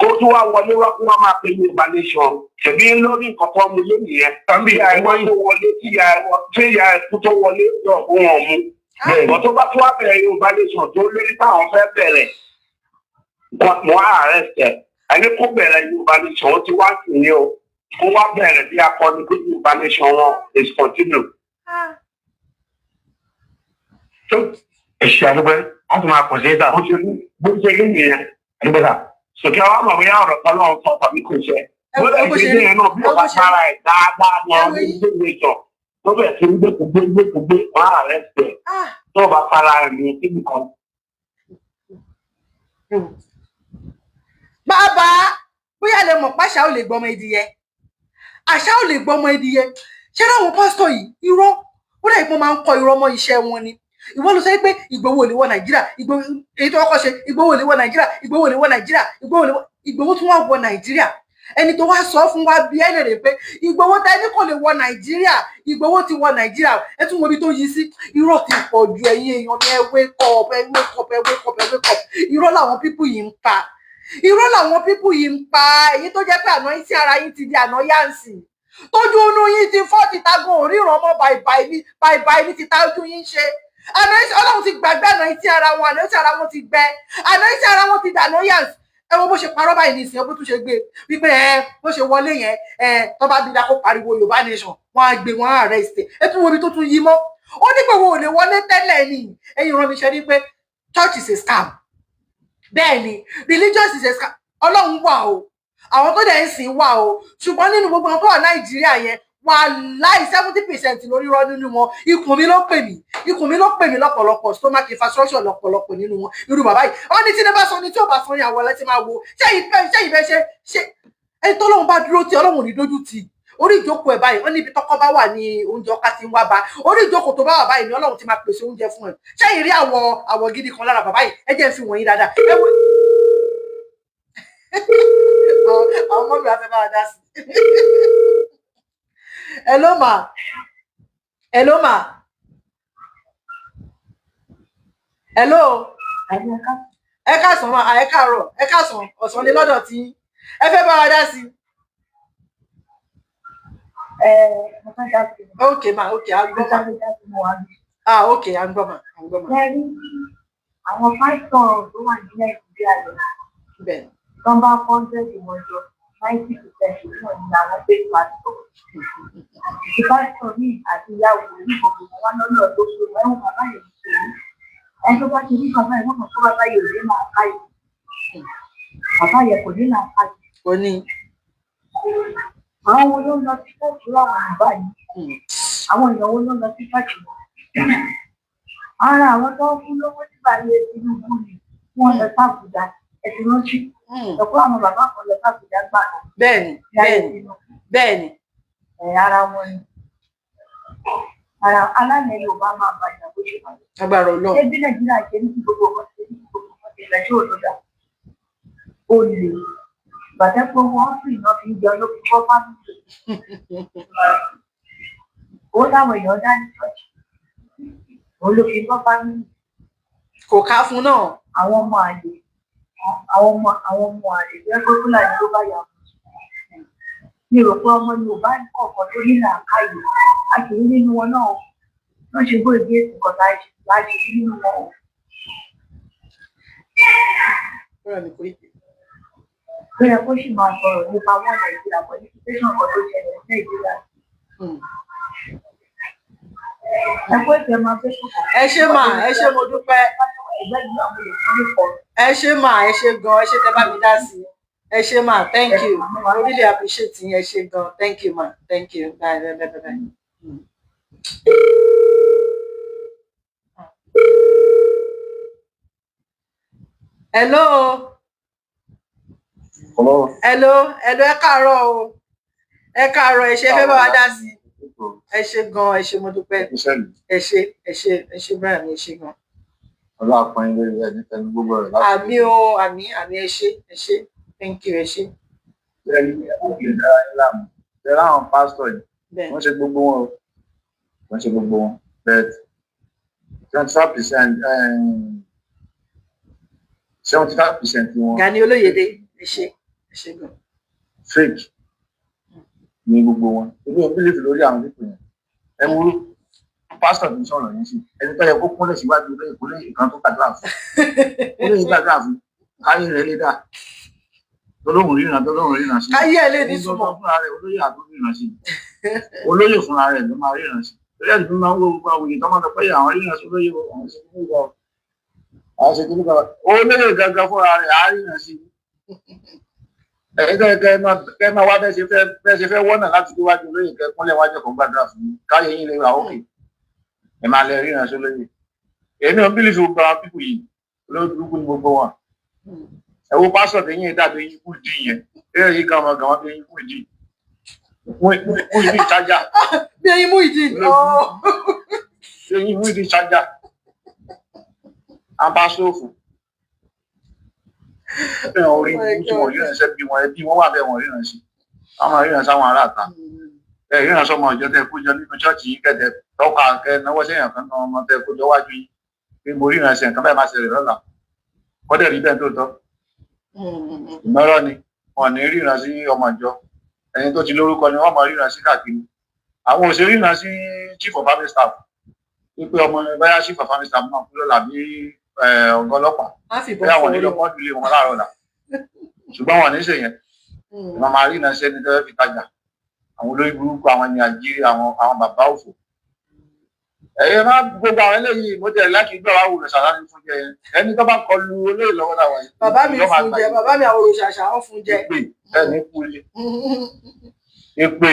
Kó tún wá wọlé wá kó wá máa pe Yorùbá nation. Ṣèbí lórí nǹkan tó mú lónìí yẹn. Tàbí Ìyá ẹ̀ tó wọlé tí ìyá ẹ̀ kú tó wọlé lọ fún wọn mú. Bọ̀ tó bá tún wá bẹ̀rẹ̀ Yorùbá nation tó lórí táwọn fẹ́ bẹ̀rẹ̀, wọ́n á arrest ẹ̀. Ẹni kó bẹ̀rẹ̀ Yorùbá nation, ó ti wá sí ní o. Kó wá bẹ̀rẹ̀ bí akọni pé Yorùbá nation wọn is continue. Ẹ ṣe àdúgbò, a tún máa pọ̀ sí ìta. Bó ṣe rí nìyẹn. Àdúgbò sà. Sòkè àwọn ọmọ bóyá ọ̀rọ̀ kan náà sọ tàbí kò ṣe. Ẹ Bó wo lè bó ṣe ṣe ní rí, ẹ̀ náà bí ẹ wo ọba bó ṣe rí. sára ẹ̀ dáadáa ní Ẹ àwọn wo yín. ilé ìjọ. Tó bẹ̀ sí ń gbé kúgbé gbé kúgbé wọ́n á arrest ẹ̀. Tó bá fara ẹ̀ ní síbi kan. Bàbá, bóyá lè mọ̀ pàṣà ò lè gbọmọ ìdíyẹ, àṣà ò lè gbọmọ ìdíyẹ. Ṣé láwọn pásítọ̀ yìí, irọ́ ó dà, ìpọ́n máa ń kọ irọ́ mọ́ iṣẹ́ wọn ni. Ìwọ ló sọ pé Ìgbòho ò lè wọ Nàìjíríà. Ìgbòho èyí tó kọ́kọ́ ṣe, Ìgbòho ò lè wọ Nàìjíríà, Ìgbòho ò lè wọ Nàìjíríà, Ìgbòho ò lè wọ. Ìgbòho tún wá wọ Nàìjíríà. Ẹni tó wá sọ fún wa bí ẹ lè rè pé Ìgbòho tẹni kò lè wọ Nàìjíríà, Ìgbòho ti wọ Nàìjíríà. Ẹ tún wo ibi tó yí sí. Irọ́ ti pọ̀ ju. Ẹ̀yin èèyàn mi, ẹ wake up, ẹ wake up, ẹ wake up, ẹ wake up. Irọ́ làwọn people yìí ń pa, irọ́ làwọn people yìí ń pa. Èyí tó jẹ́ pé àná yín tí ara yín ti di àná yáǹsì, tójú inú yín ti fọ́, ti tagun òríran mọ́, bàìbàì ní bàìbàì ní ti ta ojú yín ṣe. Àná yín, Ọlọ́run ti gbàgbé àná yín tí ara wọn, àná yín tí ara wọn ti gbẹ, àná yín tí ara wọn ti dànù yáǹsì. Ẹ wo bó ṣe parọ́ báyìí nísìnyí, bó tún ṣe gbé wípé ẹ bó ṣe wọlé yẹn, ẹ tó bá bí dákó pariwo Yorùbá nation, wọn á gbé wọn á arrest ẹ. Ẹ tún wo ibi tó tún yí mọ́. Ó ní pé wo ò lè wọlé tẹ́lẹ̀ ni. Ẹ̀yin rán mi ṣe ní pé church is a scam. Bẹ́ẹ̀ ni, religious is a scam. Ọlọ́run wà o, àwọn tó dẹ̀ ń sìn wà o, ṣùgbọ́n nínú gbogbo àwọn tó wà Nàìjíríà yẹn, wàláì, 70% lórí irọ́ nínú wọn. Ikùn mi ló pè mí, ikùn mi ló pè mí lọ́pọ̀lọpọ̀, stomach infrastructure lọ́pọ̀lọpọ̀ nínú wọn. Irú bàbá yìí, wọ́n ní tí ní bá sọ ní tí ò bá sọ ní àwọn ẹlẹ́tì máa wo. Ṣé ìfẹ́, ṣé ìfẹ́ ṣe ṣe ẹni tó lóun bá dúró tí Ọlọ́run ò ní dójú tì. Orí ìjókòó ẹ̀ báyìí, wọ́n ní ibi tọ́kọ́ bá wà ní oúnjẹ ọkà tí ń wá bá. Orí ìjókòó tó bá wà báyìí ni Ọlọ́run ti máa pèsè oúnjẹ fún ẹ. Ṣé ìrí àwọ̀ àwọ̀ gidi kan lára bàbá yìí? Ẹ jẹ́ n fi wọ̀nyí dáadáa. Ẹ wo àwọn ọmọ mi wá fẹ́ bá wa dá sí. Hello ma, hello ma, hello. Ẹ káàsán ma, ẹ káàárọ̀, ẹ káàsán, ọ̀sán ni lọ́dọ̀ tí ẹ fẹ́ bá wa dá sí. Mo fẹ́ dá sí i. Ok ma, ok, à ń Mo gbọ́ ma. fẹ́ dá sí mo wà ní. Ah, ok, à ń gbọ́ ma, à ń gbọ́ ma. Ṣé rí àwọn pásítọ̀ tó wà ní Nàìjíríà yẹn, Bẹ́ẹ̀. tó ń bá 100 wọn jọ, 90% náà ni àwọn fake pastor. Ìṣe pásítọ̀ míì àti ìyàwó orí gbogbo wọn wá lọ́nà tó ṣe wọ́n, ẹ̀wọ̀n bàbá yẹn ṣe é. Ẹni tó bá ṣe ní bàbá yẹn, wọ́n mọ̀ pé bàbá yẹn ò ní làákàyè. Bàbá yẹn kò ní làákàyè. Kò ní. Àwọn wo ló ń lọ sí ṣọ́ọ̀ṣì láwọn bàbá yìí? Àwọn èèyàn wo ló ń lọ sí ṣọ́ọ̀ṣì wọn? Ara àwọn tó ń fún lówó nígbà ayé Tinubu ni wọ́n lọ sábùdá, ẹ̀sìn rántí. Ọ̀pọ̀ àwọn bàbá kan lọ sábùdá gbà kan Bẹ́ẹ̀ni. ní ayé Bẹ́ẹ̀ni. Tinubu. Bẹ́ẹ̀ni. Ẹ̀ ara wọn ni. Ara alálẹ̀ Yorùbá máa bàjẹ́ bó ṣe bàjẹ́. Agbára Ọlọ́run. Ṣé bí Nàìjíríà ṣe ní kí gbogbo ọkọ̀ ṣe ní kí gbogbo ọkọ̀ ṣe lọ sí òdòdó? Ó lè. Bàtẹ́ pé wọ́n sì iná fi ń jẹun ló fi kọ́ fámìlì. Owó táwọn èèyàn dá ní ṣọ́ọ̀ṣì. Òun ló fi kọ́ fámìlì. Kò ká fún náà. Àwọn ọmọ àlè tó yẹ pé Fúlàní ló bá yà wọ́n. Mi rò pé ọmọ Yorùbá kọ̀ọ̀kan tó ní làákàyè. A sì rí nínú wọn náà. Wọ́n ṣe bó ìgbé nǹkan tá a ṣe láti rí nínú wọn o. Ọ̀rọ̀ mi kò yí. Tó yẹ kó sì máa sọ̀rọ̀ nípa wọn Nàìjíríà pẹ̀lú situation kan tó ṣẹlẹ̀ ní Nàìjíríà. Ẹ kó ìfẹ́ máa fẹ́ sọ̀kọ̀. Ẹ ṣé mà, ẹ ṣé, mo dúpẹ́. Ẹgbẹ́ ìlú àwọn olùkọ́ pọ̀. Ẹ ṣé mà, ẹ ṣé gan, ẹ ṣé tẹ́ bá mi dá sí. Ẹ ṣé mà, thank you. I really appreciate yín. Ẹ ṣé gan, thank you ma, thank you. Bye bye bye bye bye. Hello. Hello. Hello, hello, ẹ káàárọ̀ o, ẹ káàárọ̀. Ẹ ṣé, fẹ́ bá wa dá sí? Ẹ ṣé gan, ẹ ṣé, mo dúpẹ́. Ẹ ṣé, ẹ ṣé, ẹ ṣé Brian, ẹ ṣé gan. Ọlọ́àpọ̀n ilé rẹ̀ ní tẹnu gbogbo rẹ̀ láti. Àmín o, àmín, àmín. Ẹ ṣé, ẹ ṣé, thank you, ẹ ṣé. Bẹ́ẹ̀ni, ó lè dára yín láàmú. Bẹ́ẹ̀ láwọn pásítọ̀ yìí, wọ́n ṣe gbogbo wọn o, wọ́n ṣe gbogbo wọn, but 25%, 75% wọn. Gani Olóyèdè, ẹ ṣé, ẹ ṣé gan. Fake ní gbogbo wọn. Èmi ò believe lórí àwọn pípọ̀ yẹn. Ẹ wo pásítọ̀ tó ń sọ̀rọ̀ yẹn sí ẹni tó yẹ kó kúnlẹ̀ síwájú lóye kó lè kan tó gbàdúrà fún, kó lè gbàdúrà fún káyé rẹ̀ lè dà, tolóhùn ríran, tolóhùn ríran sí. Káyé ẹ lè ní túmọ̀. Fúnra rẹ̀ olóyè àtó ríran sí, olóyè fúnra rẹ̀ ló máa ríran sí. Lórí ẹ̀sìn tó máa ń wo gbogbo àwọn òye tó máa ń sọ pé àwọn ríran sí olóyè, àwọn ṣe kí nígbà, àwọn ṣe kí nígbà, olóyè gangan fúnra rẹ̀ á ríran sí. Ẹ̀yin tó yẹ kẹ́ máa wá bẹ́ẹ̀ ṣe fẹ́ wọ́nà láti déwájú olóyè, kẹ́ kúnlẹ̀ wájú kan gbàdúrà fún mi káyé yín lè wà ókè, ẹ máa lẹ ríran sí olóyè. Èmi ò believe gbogbo àwọn people yìí, olóyè burúkú ni gbogbo wọn. Ẹ wo pásítọ̀ tó yín dàbí eyín kú dì yẹn, eré yìí gan ọmọ gan wọn bí eyín kú dì mú ìdí ìtajà. Bí eyín mú ìdí. Eyín mú ìdí ìtajà abá sófò bẹ́ẹ̀ orí tí wọ́n ríran ṣẹ́ bí wọn, ẹbí wọn wà bẹ́ẹ̀, wọ́n ríran sí, wọ́n máa ríran sáwọn aráàta ẹ ríran sọmọ ìjọ tẹ kó jọ nínú ṣọ́ọ̀ṣì yìí, kẹtẹ tọ́ka kẹ náwó sẹ́yìn kan náà, ọmọ tẹ kó jọ wájú yìí pé mo ríran sí nǹkan bẹ́ẹ̀ máa ṣẹlẹ̀ lọ́la, kọ́dẹ̀ rí bẹ́ẹ̀ tó tọ́. Ìmọ̀ràn ni wọn ní ríran sí ọmọ ìjọ. Ẹni tó ti lórúkọ ni wọ́n máa ríran sí káàkiri. Àwọn òṣèré ríran sí chief of army staff wípé ọmọ báyà chief of army staff náà kú lọ́la bí ọ̀gá ọlọ́pàá bóyá wọn nílò pọ́ńdù lé wọn láàárọ̀ là, ṣùgbọ́n wọn ní ṣèyẹn. Ìmọ̀ máa ríran sí ẹni tó fẹ́ fi tajà, àwọn olórí burúkú, àwọn ẹni àjírí, àwọn bàbá òfò. Ẹ̀yẹ má gbogbo àwọn eléyìí. Mo tẹ̀ láti gbọ́ àwọn òwúrọ̀ sàlá ní fún jẹ ẹni tó bá kọlu olóyè lọ́wọ́ láwa yìí. Bàbá mi fún jẹ, bàbá mi àwọn òròṣàṣà wọn fún jẹ. Èpè ẹni kúlé èpè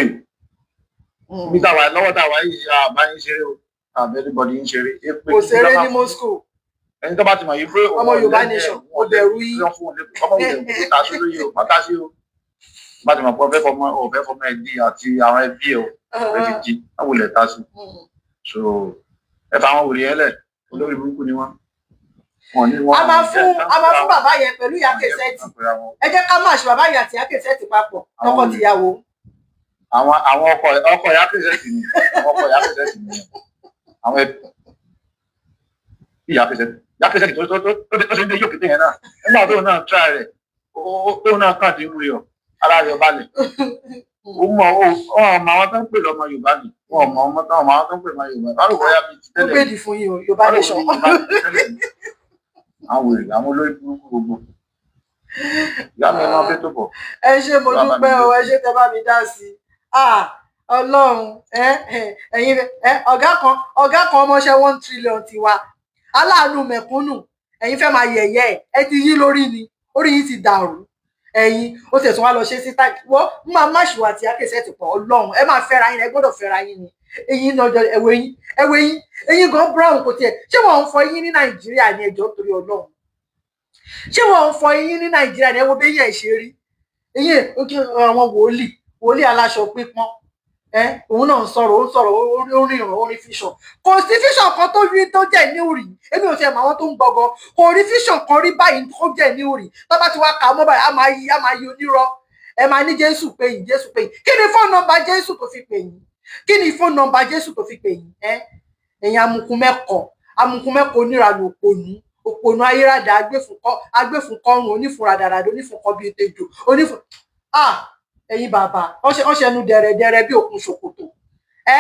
bí táwa lọ́wọ́ táwa yìí àbá yín ṣeré o, àbẹ anybody yín ṣeré èpè. Kò ṣeré ní Moscow. Ẹni tó bá ti mọ̀ yìí pé ọmọ Yorùbá nation, ó bẹ̀rù yín. Ọmọ òwúrọ̀ kò ta sí lóye o, má ta sí o. Bá ti mọ̀ pé ọ̀fẹ́ fọmọ ẹbí àti àwọn ẹbí ẹ o, ọ̀fẹ́ fi jí wọ́n wulẹ̀ ta sí. So ẹ fa àwọn wòlíì yẹn lẹ̀, olórí burúkú ni wọ́n. A máa fún bàbá yẹn pẹ̀lú ìyá kẹsẹ́ẹ̀tì. Ẹ jẹ́ ká máa ṣe bàbá yẹn àti ìyá kẹsẹ́ẹ̀tì papọ̀, tọkọ-tìyàwó. Àwọn ọkọ ìyá kẹsẹ́ẹ̀tì ni, àwọn ọkọ ìyá kẹsẹ́ẹ̀tì ni, àwọn ẹbí ìyá kẹsẹ́ẹ̀tì, ìyá kẹsẹ́ẹ̀tì tó ṣe ń dé yóò kété yẹn náà nígbà tóun náà tíra rẹ̀, tóun náà kàn ti ń rí ọ ara rẹ̀ balẹ̀. Ó mọ ó ọmọ àwọn tó ń pè lọ́mọ Yorùbá ni wọn mọ ọmọ tó ọmọ àwọn tó ń pè lọ́mọ Yorùbá báwo bóyá bíi ti Ó tẹ́lẹ̀. gbèdì fún yín o, Yorùbá nation. Àwọn wèrè, àwọn olórí burúkú gbogbo. Ìyá mi máa fẹ́ tó bọ̀. Ẹ ṣé, mo dúpẹ́ o, ẹ ṣé tẹ́ bá mi dá sí i. Ah, Ọlọ́run ẹ ẹ̀yin ẹ ọ̀gá kan ọmọọṣẹ́ 1 trillion tiwa, aláàánú mẹ̀kúnnù, ẹ̀yin fẹ́ máa yẹ̀yẹ́ ẹ̀. Ẹ ti yí lórí ni, orí yín ti dàrú. Ẹ̀yin ó tẹ̀sán wá lọ ṣe sí táì wọ́n máa má ṣùwà tí akẹ́sẹ̀ ti pọ̀. Ọlọ́run, ẹ máa fẹ́ra yín, ẹ gbọ́dọ̀ fẹ́ra yín ni. Eyín náà jọ ẹ̀wọ̀ eyín, ẹ̀wọ̀ eyín, eyín gan brown kò tiẹ̀. Ṣé wọ́n ń fọ eyín ní Nàìjíríà ní ẹjọ́ torí Ọlọ́run? Ṣé wọ́n ń fọ eyín ní Nàìjíríà ní? Ẹ wo béyìn ẹ̀ ṣe rí, eyín àwọn wòlíì, wòlíì aláṣọ pípọ́n ẹ. Òun náà ń sọ̀rọ̀, ó ń sọ̀rọ̀, ó ríran, ó rí vision. Kò sí vision kan tó rí tó jẹ́ ní òrì. Èmi ò tiẹ̀ mọ àwọn tó ń gbọgọ. Kò rí vision kan rí báyìí tó jẹ́ ní òrì. Tó bá ti wá kà á mọ́ báyìí, á máa yí onírọ́. Ẹ máa ní Jésù pé yín, Jésù pé yín. Kí ni phone number Jésù tó fi pè yín? Kí ni phone number Jésù tó fi pè yín? Ẹ ẹ̀yin amukun mẹ́kọ̀ọ́, amukun mẹ́kọ̀ọ́, oníranù, òpònú, òpònú ayérádà, agbéfúnkọrùn, onífúnra dàdàdà, onífúnkọ bíi tejò, onífún. Ah, ẹ̀yin bàbá wọ́n ṣẹnu dẹ̀rẹ̀dẹ̀rẹ̀ bí òkun ṣòkòtò ẹ.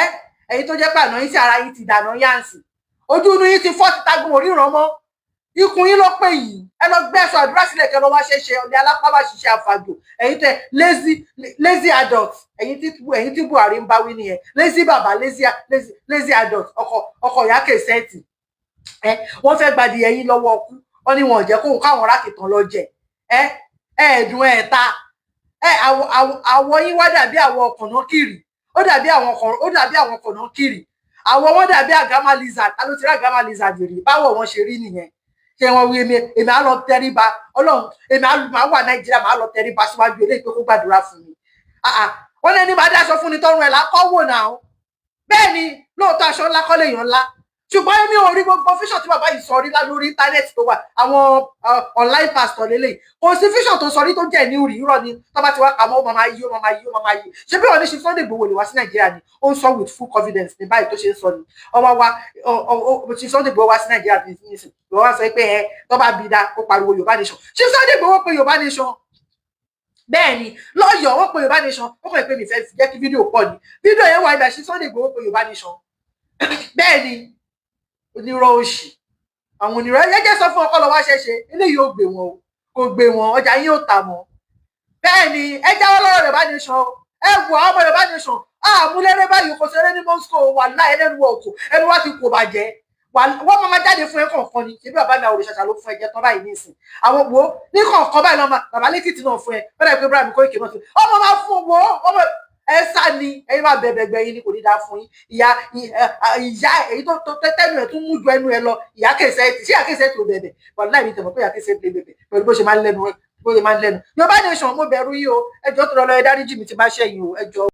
Ẹ̀yin tó jẹ́ pé àná yín sí ara yín ti dànà yáǹsì, ojú inú yín ti fọ́ títa gun òríran mọ́, ikùn yín ló pè yín. Ẹ lọ gbé ẹ̀ṣọ́ àdúrà sílẹ̀ kẹ́ lọ wá ṣe ṣe ọdẹ alápábà ṣiṣẹ́ àfàjò. Ẹ̀yin tẹ lazy, lazy adult, ẹ̀yin tí Buhari ń bá wí nìyẹn. Lazy bàbá, lazy, lazy, lazy adult. Ọkọ ìyá kẹsẹ̀tì ẹ, wọ́n fẹ́ gbadìyẹ yín lọ́wọ́ ọkú. Wọ́n ní wọn ò jẹ́ kóhun káwọn rákìtàn lọ jẹ ẹ. Ẹ̀ẹ́dùn ẹ̀ẹ́ta ẹ, àwọ̀ yín wá dàbí àwọ̀ kànáà kiri, ó dàbí àwọn kànáà kiri. Àwọ̀ wọn dàbí àgámà lizard. Ta ló ti rí àgámà lizard rí? Báwọ̀ wọn ṣe rí nìyẹn. Ṣé wọn wí? Èmi á lọ tẹríba Ọlọ́run, èmi á máa wà Nàìjíríà, máa lọ tẹríba síwájú eléyìí pé kó gbàdúrà fún mi. Ah ah, wọn lẹni máa dáṣọ fún ni tọrùn ẹ̀ lákọ́ wò náà. Bẹ́ẹ̀ ni, lóòótọ́ aṣọ ńlá kọ́ lèèyàn ńlá, ṣùgbọ́n èmi ò rí gbogbo vision tí bàbá yìí sọ rí lórí íńtánẹ́ẹ̀tì tó wà. Àwọn online pastor lélẹ̀, kò sí vision tó sọ rí tó jẹ́ ní rí. Irọ́ ni. Tó bá ti wá kà mọ́, ó máa yí, ó máa yí, ó máa yí. Ṣé bí wọ́n ní ṣe Sunday Igboho lè wá sí Nàìjíríà ni? Ó ń sọ with full confidence ní báyìí tó ṣe ń sọ ni. Ọwọ́ wa ṣe Sunday Igboho wá sí Nàìjíríà ní nísìn, ìwọ wá sọ pé ẹ tó bá bí da kó pariwo Yorùbá nation. Ṣé Sunday Igboho pé Yorùbá nation? Bẹ́ẹ̀ ni, lọ́yọ̀ọ́ wọ́n pe Yorùbá nation. Ó kàn pé mi fẹ́ jẹ́ kí fídíò pọ̀ ni. Fídíò yẹn wà ibà. Ṣé Sunday Igboho pé Yorùbá nation? Bẹ́ẹ̀ ni. Onírọ́ òṣì, àwọn onírọ́ ẹ̀jẹ̀ sọ fún ọkọ lọ wá ṣẹṣẹ. Eléyìí ò gbé wọn o, kò gbé wọn. Ọjà yín ò tà mọ́. Bẹ́ẹ̀ ni, ẹ jáwọ́ lọ́rọ̀ Yorùbá nation o. Ẹ wọ ọmọ Yorùbá nation àmúlẹ́rẹ́ báyìí, kò ṣeré ní Moscow. Wà láì ẹlẹ́nu ọkọ̀ ẹnu wá ti kò bàjẹ́. Wọ́n máa jáde fún ẹ kọ̀ọ̀kan ni. Ṣebí bàbá mi àwọn òrìṣàṣà ló fún ẹ jẹ tán báyìí nísìn. Àwọn wo ní kọ̀ọ̀kan báyìí lọ́mọ bàbá lẹ́kìtì náà fún ẹ. Bẹ́ẹ̀ pé Ibrahim Koiki náà ti ọmọ máa fún wo ọmọ ẹ sá ni. Ẹ̀yin máa bẹ̀bẹ̀ gbẹ̀yìn ni, kò ní dáa fún yín. Ìyá ìyá èyí tó tẹ́nu ẹ̀ tún mú ju ẹnu ẹ lọ, ìyá kẹsẹ̀ ṣé ìyá kẹsẹ̀ tó bẹ̀bẹ̀? Wàláì mi tẹ̀mọ̀ pé ìyá kẹsẹ̀ tó bẹ̀bẹ̀ pẹ̀lú bó ṣe máa ń lẹ́nu, bó ṣe máa ń lẹ́nu. Yorùbá nation, mo bẹ̀rù yín o. Ẹ jọ̀ọ́, tó lọ, ẹ dáríjì mi tí bá ṣẹ̀yìn o. Ẹ jọ̀ọ́.